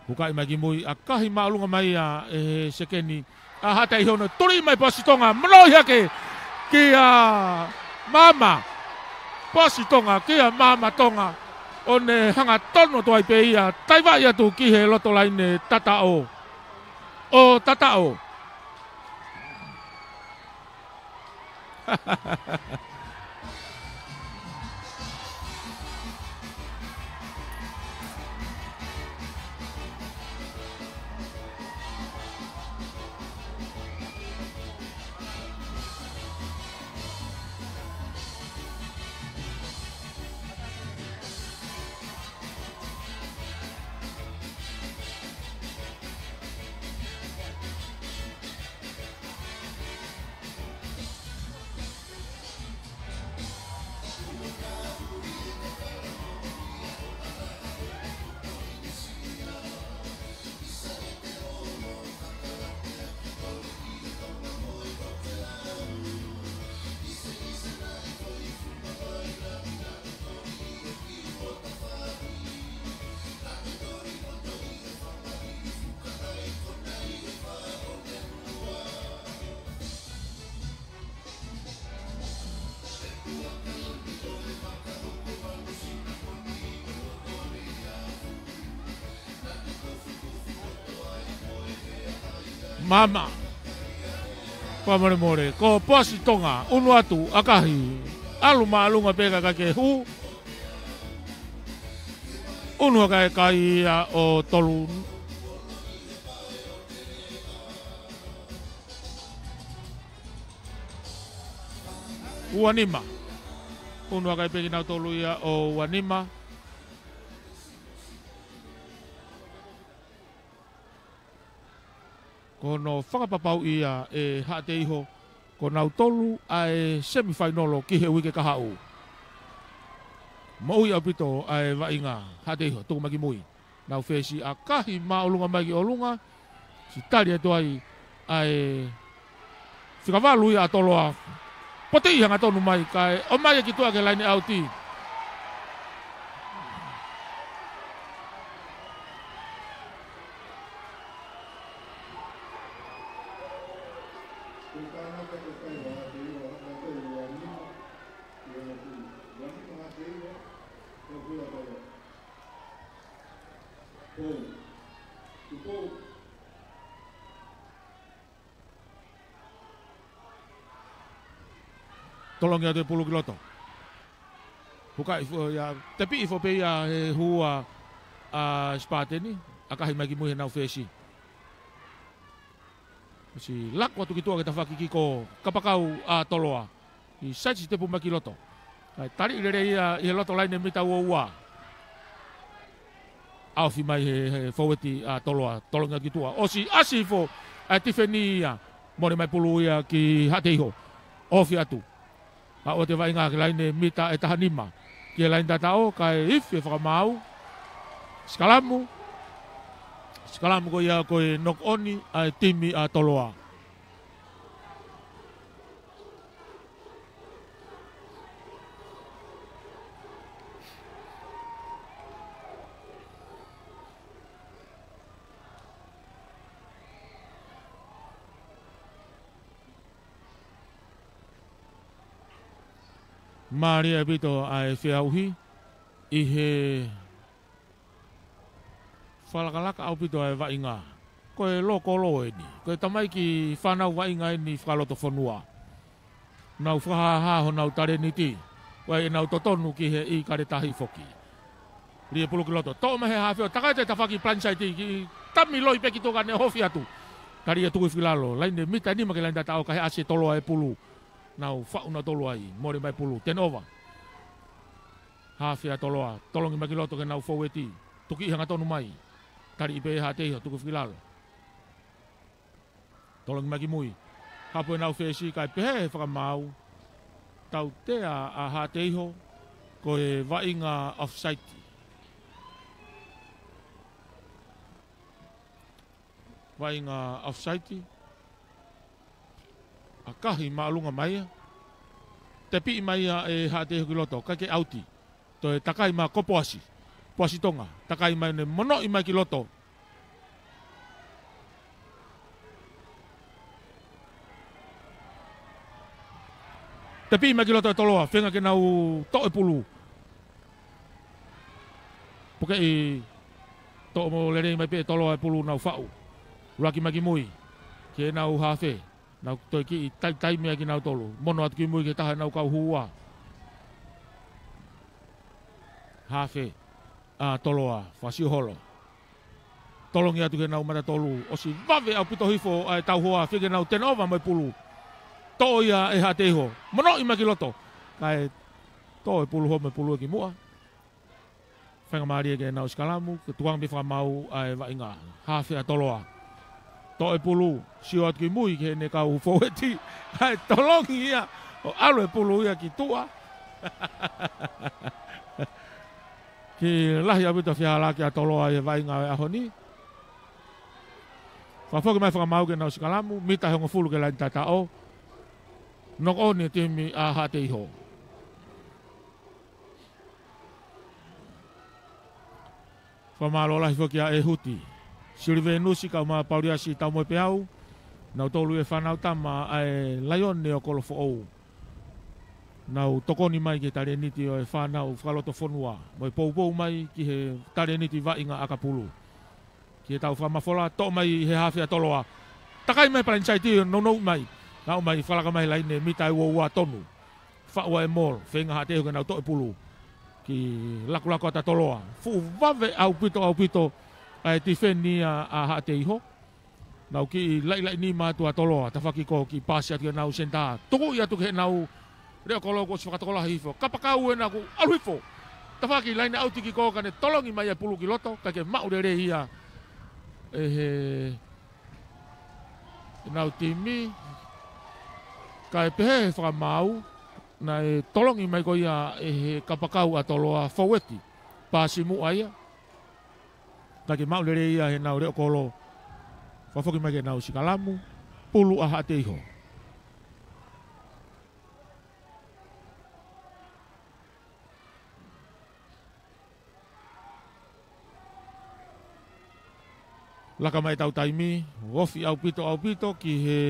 Hukaʻi mai ki mui, ʻakahi māʻolunga mai ia ʻe he sekeni ʻa Haʻateiho, ʻo ne tuli mai Poasi Tonga, monūʻia hake kia Maama. Poasi Tonga kia Maama Tonga, ʻo ne hangatonu atu ai pē ia, taivaʻi atu ki he loto laine tataʻo. ʻO tataʻo. Maama. Fakamolemole. Ko Poasi Tonga, ʻunu atu, ʻakahi. ʻAlu māʻolunga pē kae ʻikai ke hū. ʻUnu hake e kai ia ʻo tolu. Ua nima. ʻUnu hake pē kinautolu ia ʻo ua nima. Ko hono fakapapauʻi ia ʻe Haʻateiho, ko nautolu ʻa e semifinal ki he uike kahaʻu. Moʻui ʻaupito ʻa e vaʻinga, Haʻateiho, tuku mai ki mui. Nau fesi, ʻakahi māʻolunga mai ki ʻolunga, siʻi tali atu ai ʻa e fika valu ia ʻa Toloa. Poteʻi hangatonu mai kae ʻomai ia ki tuʻa ki he laine ʻauti. Tolongi atu e pulu ki loto. Hukaʻi foʻi ia, tepiʻi foʻi pē ia he hū ʻa, ʻa Sipateni, ʻakahi mai ki mui heʻenau fesi. Siʻi laku atu ki tuʻa ki he tafaʻaki kiko, kapakau ʻa Toloa. ʻI saiti sitepu mai ki loto. ʻAi, taliʻi lelei ia ʻi he loto laine mita ua ua. ʻAofi mai he, he foueti ʻa Toloa, tolongi atu ki tuʻa. ʻOsi ʻasi hifo ʻa e tifeni ia. Mole mai pulu ia ki Haʻateiho. Ofi atu. Aʻu atu e vaʻinga ki he laine mita ʻe taha nima. Ki he laine tataʻo, kae ifi e fakamaau. Sikalamu. Sikalamu ko ia ko e knock on ʻa e timi ʻa Toloa. Mālie ʻaupito ʻa e feʻauhi ʻi he fakalakalaka ʻaupito ʻa e vaʻinga. Ko e lōkolo eni. Ko e tamaiki fānau vaʻinga eni fakalotofonua. Nau fakahāhā honau talēniti. ʻOku ʻi ai ʻenau totonu ki he ʻīkale tahi foki. Lie pulu ki loto. Toʻo mai he hafe ʻo takai atu e tafaʻaki blindside ki tami loi pē ki tuʻa kae ne ofi atu. Tali ia tuku hifo ki lalo. Laine mita ʻe nima ki he laine tataʻo kae ʻasi e Toloa e pulu. Nau faʻu nautolu ai. Mole mai pulu. Turnover. Hafe ʻa Toloa, tolongi mai ki loto ki heʻenau foueti. Tukiʻi hangatonu mai. Taliʻi pē ʻe Haʻateiho, tuku hifo ki lalo. Tolongi mai ki mui. Hapo ʻenau fesi kae pehē he fakamaau. tautea ʻa Haʻateiho, ko e vaʻinga offside. Vaʻinga offside. ʻAkahi māʻolunga mai ia. Tepiʻi mai ia ʻe Haʻateiho ki loto, ʻikai ke ʻauti. Toe takai mai ko Poasi. Poasi Tonga. Takai mai ʻo ne monoʻi mai ki loto. Tepiʻi mai ki loto ʻe Toloa, feinga ke nau toʻo e pulu. Pukeʻi, toʻo mo lelei mai pē ʻe Toloa e pulu, nau faʻu. ʻUluaki mai ki mui. Ki heʻenau hafe. Nau toe kiʻi taitai mai kinautolu. Mono atu ki mui ki he taha ʻenau kau hū ua. Hafe ʻa Toloa, fasi holo. Tolongi atu ki heʻenau mata tolu. ʻOsi vave ʻaupito hifo ʻa e tauhoa, feinga ke nau turnover mo e pulu. Toʻo ia ʻe Haʻateiho. Monoʻi mai ki loto. Kae tō e pulu holo mo e pulu ki muʻa. Faingamālie ke nau sikalamu, ke tukuange pē fakamaau ʻa e vaʻinga. Hafe ʻa Toloa. Toʻo e pulu, sio atu ki mui ki heʻene kau foueti. ʻAi tolongi ia, ʻo ʻalu e pulu ia ki tuʻa. Kiʻi lahi ʻaupito e fehālaaki ʻa Toloa ʻi he vaʻinga ʻo e ʻaho ni. Fakafoki mai fakamaau ke nau sikalamu, mita ʻe hongofulu ki he laine tataʻo. Knock on e timi ʻa Haʻateiho. Fakamālō lahi foki ʻa ʻEhuti Silivenusi kae ʻumaʻā Pauliasi Taumoepeau, nautolu e fānau tama ʻa e Laione ʻo Kolofoʻou. Nau tokoni mai ki he talēniti ʻo e fānau fakalotofonua, mo e poupou mai ki he talēniti vaʻinga ʻakapulu. Ki heʻetau fakamafola, toʻo mai he hafe ʻa Toloa. Takai mai palaini saiti ʻo nounou mai. Nau mai fakalaka mai laine mita ʻe ua ua tonu. Faʻu ʻa e mole, feinga Haʻateiho ke nau toʻo e pulu. Kiʻi lakulaku atu ʻa Toloa. Fuʻu vave ʻaupito, ʻaupito ʻa e tifeni ʻa, ʻa Haʻateiho. Nau kiʻi laʻilaʻi nima atu ʻa Toloa, tafaʻaki ko e kiʻi pasi atu ki heʻenau senitā. Tukuʻi atu ki heʻenau leʻo kolo kuo ʻosi fakatokolahi hifo. Kapakau ena kuo ʻalu hifo. Tafaʻaki laine ʻauti ki ko ka ne tolongi mai e pulu ki loto, kae ʻikai ke maʻu lelei ia ʻe he ʻenau timi. Kae pehē he fakamaau, naʻe tolongi mai ko ia ʻe he kapakau ʻa Toloa foueti. Pasi muʻa ia. Kae ʻikai ke maʻu lelei ia heʻenau leʻo kolo. Fakafoki mai ke nau sikalamu, pulu ʻa Haʻateiho. Laka mai ʻetau taimi, ofi ʻaupito, ʻaupito ki he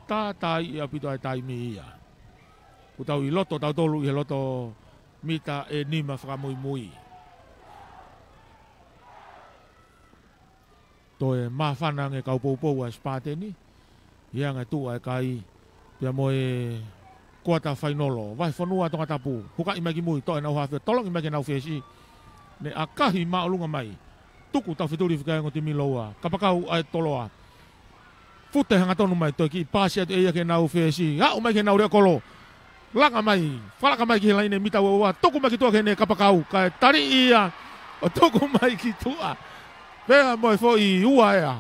tātāiʻi ʻaupito ʻa e taimi ia. Kuo tau ʻi loto, tautolu ʻi he loto mita ʻe nima fakamuimui. Toe māfana ange kau poupou ʻa e Spartan ni. ʻI he anga e tuʻu ʻa e kai. Pea mo e kuata fainolo. Vahefonua Tongatapu. Hukaʻi mai ki mui. Toʻo ʻenau hafe. Tolongi mai ki heʻenau fesi. Ne ʻakahi māʻolunga mai. Tuku tau fetuli fika e ongo timi lōua. Kapakau ʻa e Toloa. Fute hangatonu mai. Toe kiʻi pasi atu ʻe ia ki heʻenau fesi. Aʻu mai ki heʻenau leʻo kolo. Laka mai, fakalaka mai ki he laine mita ua ua, tuku mai ki tuʻa ki heʻene kapakau, kae taliʻi ia, ʻo tuku mai ki tuʻa. Pea mo e foʻi ua ea.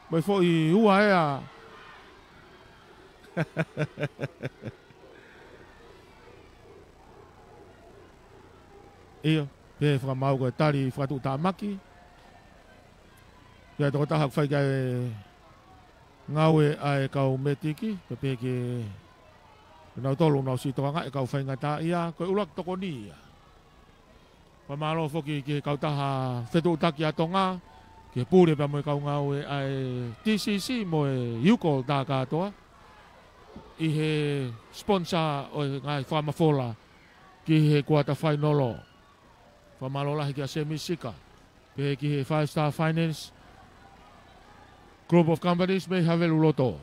Mo e foʻi ua ea. ʻIo, pea fakamaau ko e tali fakatuʻutāmaki. Pea tokotaha ʻoku fai ki ai e ngāue ʻa e kau mētiki, pea pehē ki he nautolu ʻoku nau siʻi tokangaʻi e kau faingataʻaʻia, ko e ʻuluaki tokoni ia. Fakamālō foki ki he kautaha fetuʻutaki ʻa Tonga, ki he pule pea mo e kau ngāue ʻa e T C C mo e Yukol tā kātoa, ʻi he sponsor ʻo e ngaahi fakamafola ki he kuata fainolo. Fakamālō lahi kia Semi Sika. Pehē ki he Five Star Finance Group of Companies mei Haveluloto.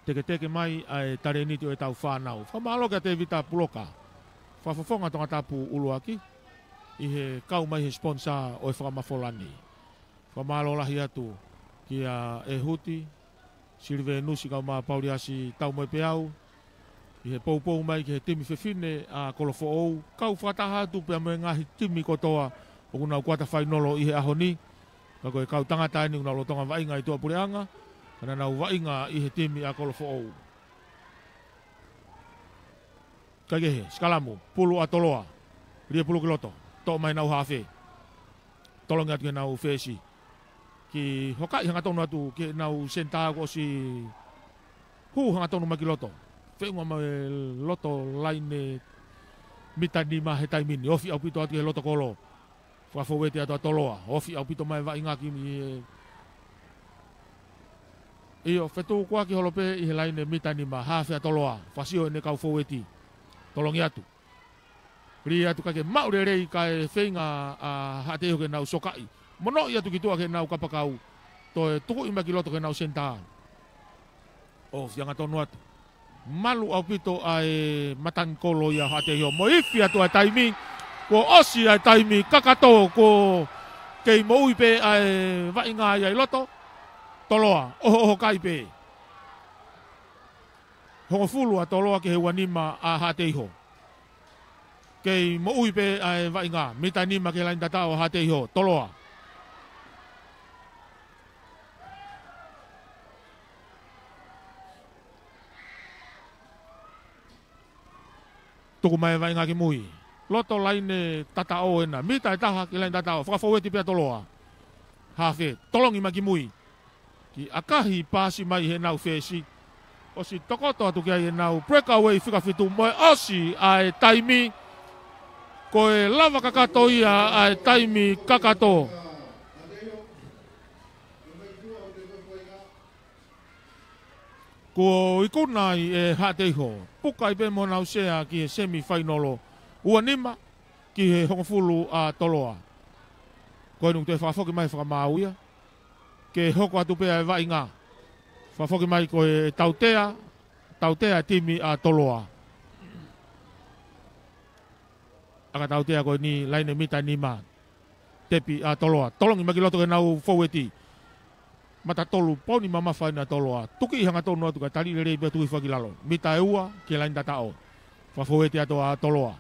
Teketeke mai ʻa e talēniti ʻo ʻetau fānau. Fakamālō kia Tevita Puloka. Fakafofonga Tongatapu ʻuluaki. ʻI he kau mai he sponsor ʻo e fakamafola ni. Fakamālō lahi atu kia ʻEhuti Silivenusi kae ʻumaʻā Pauliasi Taumoepeau, ʻi he poupou mai ki he timi fefine ʻa Kolofoʻou, kau fakataha atu pea mo e ngaahi timi kotoa ʻoku nau kuata fainolo ʻi he ʻaho ni, ka ko e kau tangata eni ʻoku nau lolotonga vaʻinga ʻi tuʻapuleʻanga, ka naʻa nau vaʻinga ʻi he timi ʻa Kolofoʻou. Kaikehe, sikalamu, pulu ʻa Toloa. Lie pulu ki loto. Toʻo mai ʻenau hafe. Tolongi atu ki heʻenau fesi. Kiʻi hokaʻi hangatonu atu ki heʻenau senitā kuo ʻosi hū hangatonu mai ki loto. Feʻunga mai loto laine mita nima he taimi ni. Ofi ʻaupito atu ki he loto kolo. Fakafoueti atu ʻa Toloa. Ofi ʻaupito mai vaʻinga ki mui. ʻIo, fetukuaki holo pē ʻi he laine mita nima. Hafe ʻa Toloa. Fakasio ʻene kau foueti. Tolongi atu. Lī atu kae maʻu lelei kae feinga ʻa Haʻateiho ke nau sokaʻi. Monoʻi atu ki tuʻa ki heʻenau kapakau. Toe tukuʻi mai ki loto ki heʻenau senitā. Ofi hangatonu atu. Malu ʻaupito ʻa e matangi kolo ia ʻo Haʻateiho. Mo ifi atu ʻa e taimi. Kuo ʻosi ʻa e taimi kakato kuo kei moʻui pē ʻa e vaʻinga ia ʻi loto. Toloa. ʻOhoʻoho kai pē. Hongofulu ʻa Toloa ki he ua nima ʻa Haʻateiho. Kei moʻui pē ʻa e vaʻinga. Mita nima ki he laine tataʻo ʻa Haʻateiho. Toloa. Tuku mai vaʻinga ki mui. Loto laine tataʻo ena. Mita ʻe taha ki he laine tataʻo. Fakafoueti pē ʻa Toloa. Hafe. Tolongi mai ki mui. Kiʻi ʻakahi pasi mai heʻenau fesi. ʻOsi tokoto atu ki ai ʻenau breakaway fika fitu mo e ʻosi ʻa e taimi. Ko e lava kakato ia ʻa e taimi kakato. Kuo ikuna ai ʻe Haʻateiho. Puka ai pē mo ʻenau sea ki he semifainolo. Ua nima ki he hongofulu ʻa Toloa. Ko eni ʻoku toe fakafoki mai fakamaau ia. Ke hoko atu pē ʻa e vaʻinga. Fakafoki mai ko e tautea, tautea timi ʻa Toloa. ʻAka tautea ko eni laine mita nima. Tepi ʻa Toloa. Tolongi mai ki loto ki heʻenau foueti. Mata tolu poni mamafa ena ʻa Toloa. Tuki hangatonu atu kae tali lelei pea tuki fakilalo. Mita ʻe ua ki he laine tataʻo. Fakafoueti atu ʻa Toloa.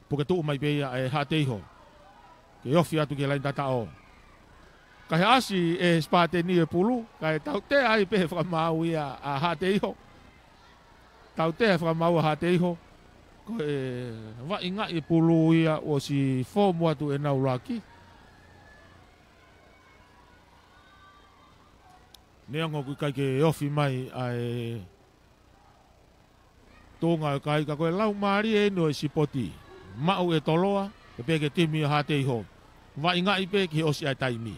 Puke tuʻu mai pē ia ʻe Haʻateiho. Ke ofi atu ki he laine tataʻo. Kae ʻasi ʻe Spartan ʻa e pulu, kae tautea ai pē fakamaau ia ʻa Haʻateiho. Tautea fakamaau ʻa Haʻateiho. Ko e vaʻinga ʻa e pulu ia ʻosi fomu atu ʻenau laki. Neongo ʻoku ʻikai ke ofi mai ʻa e tuʻunga ʻo e kai ka ko e laumālie eni ʻo e sipoti. Maʻu ʻe Toloa, pea pehē ki he timi ʻa Haʻateiho. Vaʻingaʻi pē ki he ʻosi ʻa e taimi.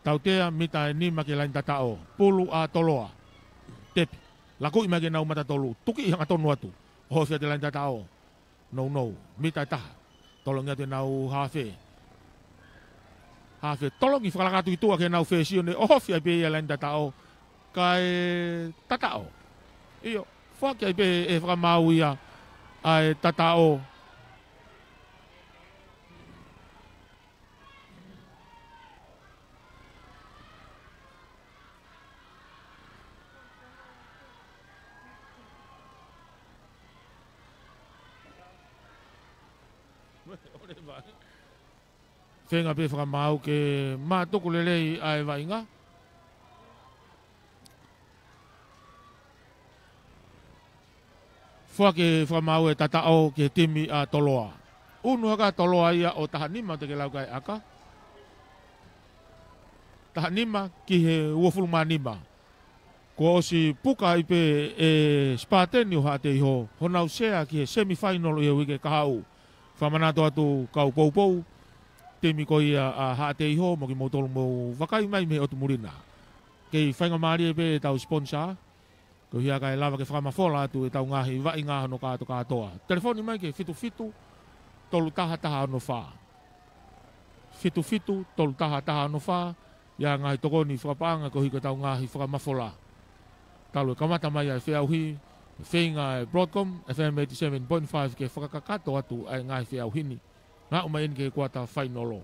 Tautea mita ʻe nima ki he laine tataʻo. Pulu ʻa Toloa. Tepi. Lakuʻi mai ki heʻenau mata tolu. Tukiʻi hangatonu atu. ʻOhofi atu ki he laine tataʻo. Nounou, mita ʻe taha. Tolongi atu ʻenau hafe. Hafe, tolongi fakalaka atu ki tuʻa ki heʻenau fesi ʻo ne ʻohofi ai pē ia laine tataʻo. Kae tataʻo. ʻIo, foaki ai pē ʻe fakamaau ia ʻa e tataʻo. Feinga pē fakamaau ke mātuku lelei ʻa e vaʻinga. Foaki fakamaau ʻa e tataʻo ki he timi ʻa Toloa. ʻUnu hake ʻa Toloa ia ʻo taha nima te ke lau kae ʻaka. Taha nima ki he uofulu mā nima. Kuo ʻosi puka ai pē ʻe Spartan ʻo Haʻateiho honau sea ki he semifinal ʻi he uike kahaʻu. Fakamanatu atu kau poupou, timi ko ia ʻa Haʻateiho mo kimoutolu mou vakai mai mei he ʻotu muli na. Kei faingamālie pē ʻetau sponsor, ko ia kae lava ke fakamafola atu ʻetau ngaahi vaʻinga hono kātokātoa. Telefoni mai ki he fitu fitu tolu taha taha ono fā. Fitu fitu tolu taha taha ono fā, ʻa e ngaahi tokoni fakapaʻanga koeʻuhi ko ʻetau ngaahi fakamafola. Talu e kamata mai ʻa e feʻauhi, feinga ʻa e Broadcom, F M eighty-seven point five ke fakakakato atu ʻa e ngaahi feʻauhi ni. Haʻu mai eni ki he kuata fainolo.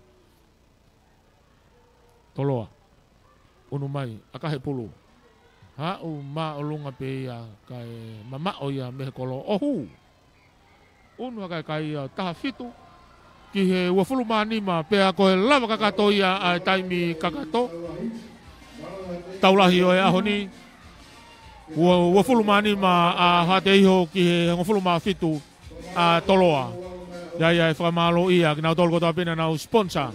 Toloa. ʻUnu mai, ʻaka he pulu. Haʻu māʻolunga pē ia kae mamaʻo ia mei he kolo ʻo hū. ʻUnu hake ʻa e kai ia taha fitu ki he uofulu mā nima pea ko e lava kakato ia ʻa e taimi kakato. Tau lahi ʻo e ʻaho ni. Ua, uofulu mā nima ʻa Haʻateiho ki he hongofulu mā fitu ʻa Toloa. ʻIo, ʻio, ʻe fakamālō ia kinautolu kotoa pē naʻa nau sponsor.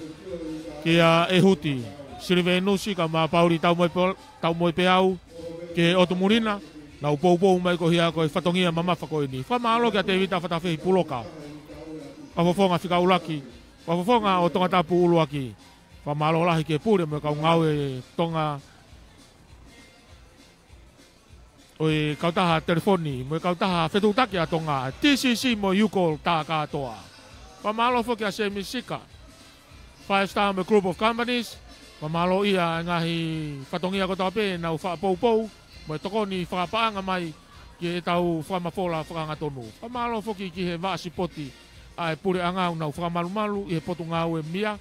Kia ʻEhuti Silivenusi kae ʻumaʻā Pauli Taumoepe-, Taumoepeau ki he ʻotu muli na, nau poupou mai ko ia ko e fatongia mamafa ko eni. Fakamālō kia Tēvita Fatafehi Puloka, fakafofonga fika ʻuluaki, fakafofonga ʻo Tongatapu ʻuluaki. Fakamālō lahi ki he pule mo e kau ngāue Tonga, ʻo e kautaha telefoni mo e kautaha fetuʻutaki ʻa Tonga, T C C mo e U-Call tā kātoa. Fakamālō foki ʻa Semi Sika, Five Star mo e Group of Companies. Fakamālō ia e ngaahi fatongia kotoa pē nau fakapoupou mo e tokoni fakapaʻanga mai ki heʻetau fakamafola fakahangatonu. Fakamālō foki ki he vaʻa sipoti ʻa e puleʻanga ʻoku nau fakamalumalu ʻi he Potungāue MIA.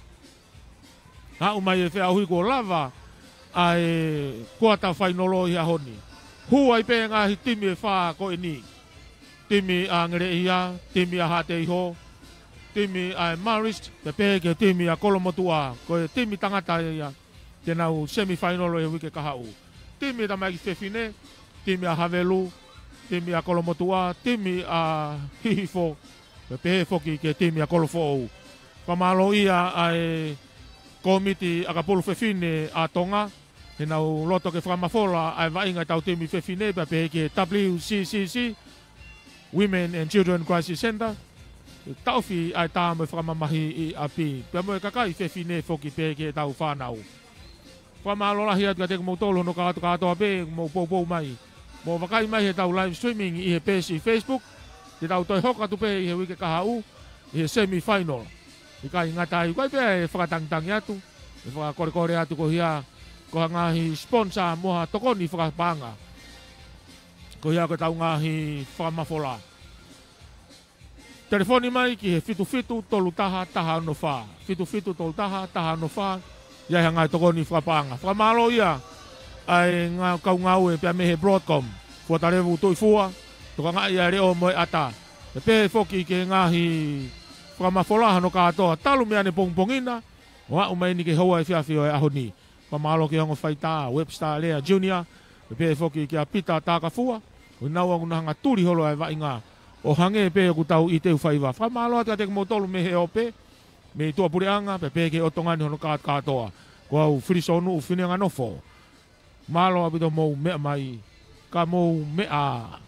Aʻu mai e feʻauhi kuo lava ʻa e kuata fainolo ʻi he ʻaho ni. Hū ai pē ngaahi timi ʻe fā ko eni. Timi ʻa Angeleʻia, timi ʻa Haʻateiho, timi ʻa e Marist, pea pehē ki he timi ʻa Kolomotuʻa, ko e timi tangata ia te nau semifinal ʻi he uike kahaʻu. Timi tamaiki fefine, timi ʻa Havelu, timi ʻa Kolomotuʻa, timi ʻa Hihifo, pea pehē foki ki he timi ʻa Kolofoʻou. Fakamālō ia ʻa e kōmiti ʻakapulu fefine ʻa Tonga, he nau loto ke fakamafola ʻa e vaʻinga ʻetau timi fefine, pea pehē ki he W C C C, Women and Children Crisis Centre, ʻe taʻofi ʻa e tā mo e fakamamahi ʻi ʻapi, pea mo e kakai fefine foki pehē ki heʻetau fānau. Fakamālō lahi atu kiate kimoutolu hono kāto-, kātoa pē mou poupou mai, mou vakai mai heʻetau live streaming ʻi he peesi Facebook, te tau toe hoko atu pē ʻi he uike kahaʻu, ʻi he semifinal. ʻIkai ngata ai, ʻoku ʻi ai pē ʻa e fakatangitangi atu, ʻe fakakolekole atu ko ia, ko ha ngaahi sponsor mo ha tokoni fakapaʻanga. Ko ia ko ʻetau ngaahi fakamafola. Telefoni mai ki he fitu fitu tolu taha taha ono fā. Fitu fitu tolu taha taha ono fā. ʻI ai ha ngaahi tokoni fakapaʻanga. Fakamālō ia ʻa e ngā-, kau ngāue pea mei he Broadcom, Fuatalevu Tuʻifua, Tokangaʻi ʻa e Leʻo mo e ʻAta. Pea pehē foki ki he ngaahi fakamafola hono kātoa talu mei ʻanepongipongi na ʻo aʻu mai eni ki he houa efiafi ʻo e ʻaho ni. Fakamālō ki he ongo faitā, Webster Lea Junior, pea pehē foki kia Pita Takafua, ʻo kinaua ʻoku na hanga tuli holo ʻa e vaʻinga, ʻo hangē pē ʻoku tau ʻi he teu faiva. Fakamālō atu kiate kimoutolu mei he ope, mei tuʻapuleʻanga, pea pehē ki he ʻOtu Tonga ni hono kā-, kātoa. Ko au Filisonuʻu Fineanganofo. Mālō ʻaupito mou meʻa mai, ka mou meʻa.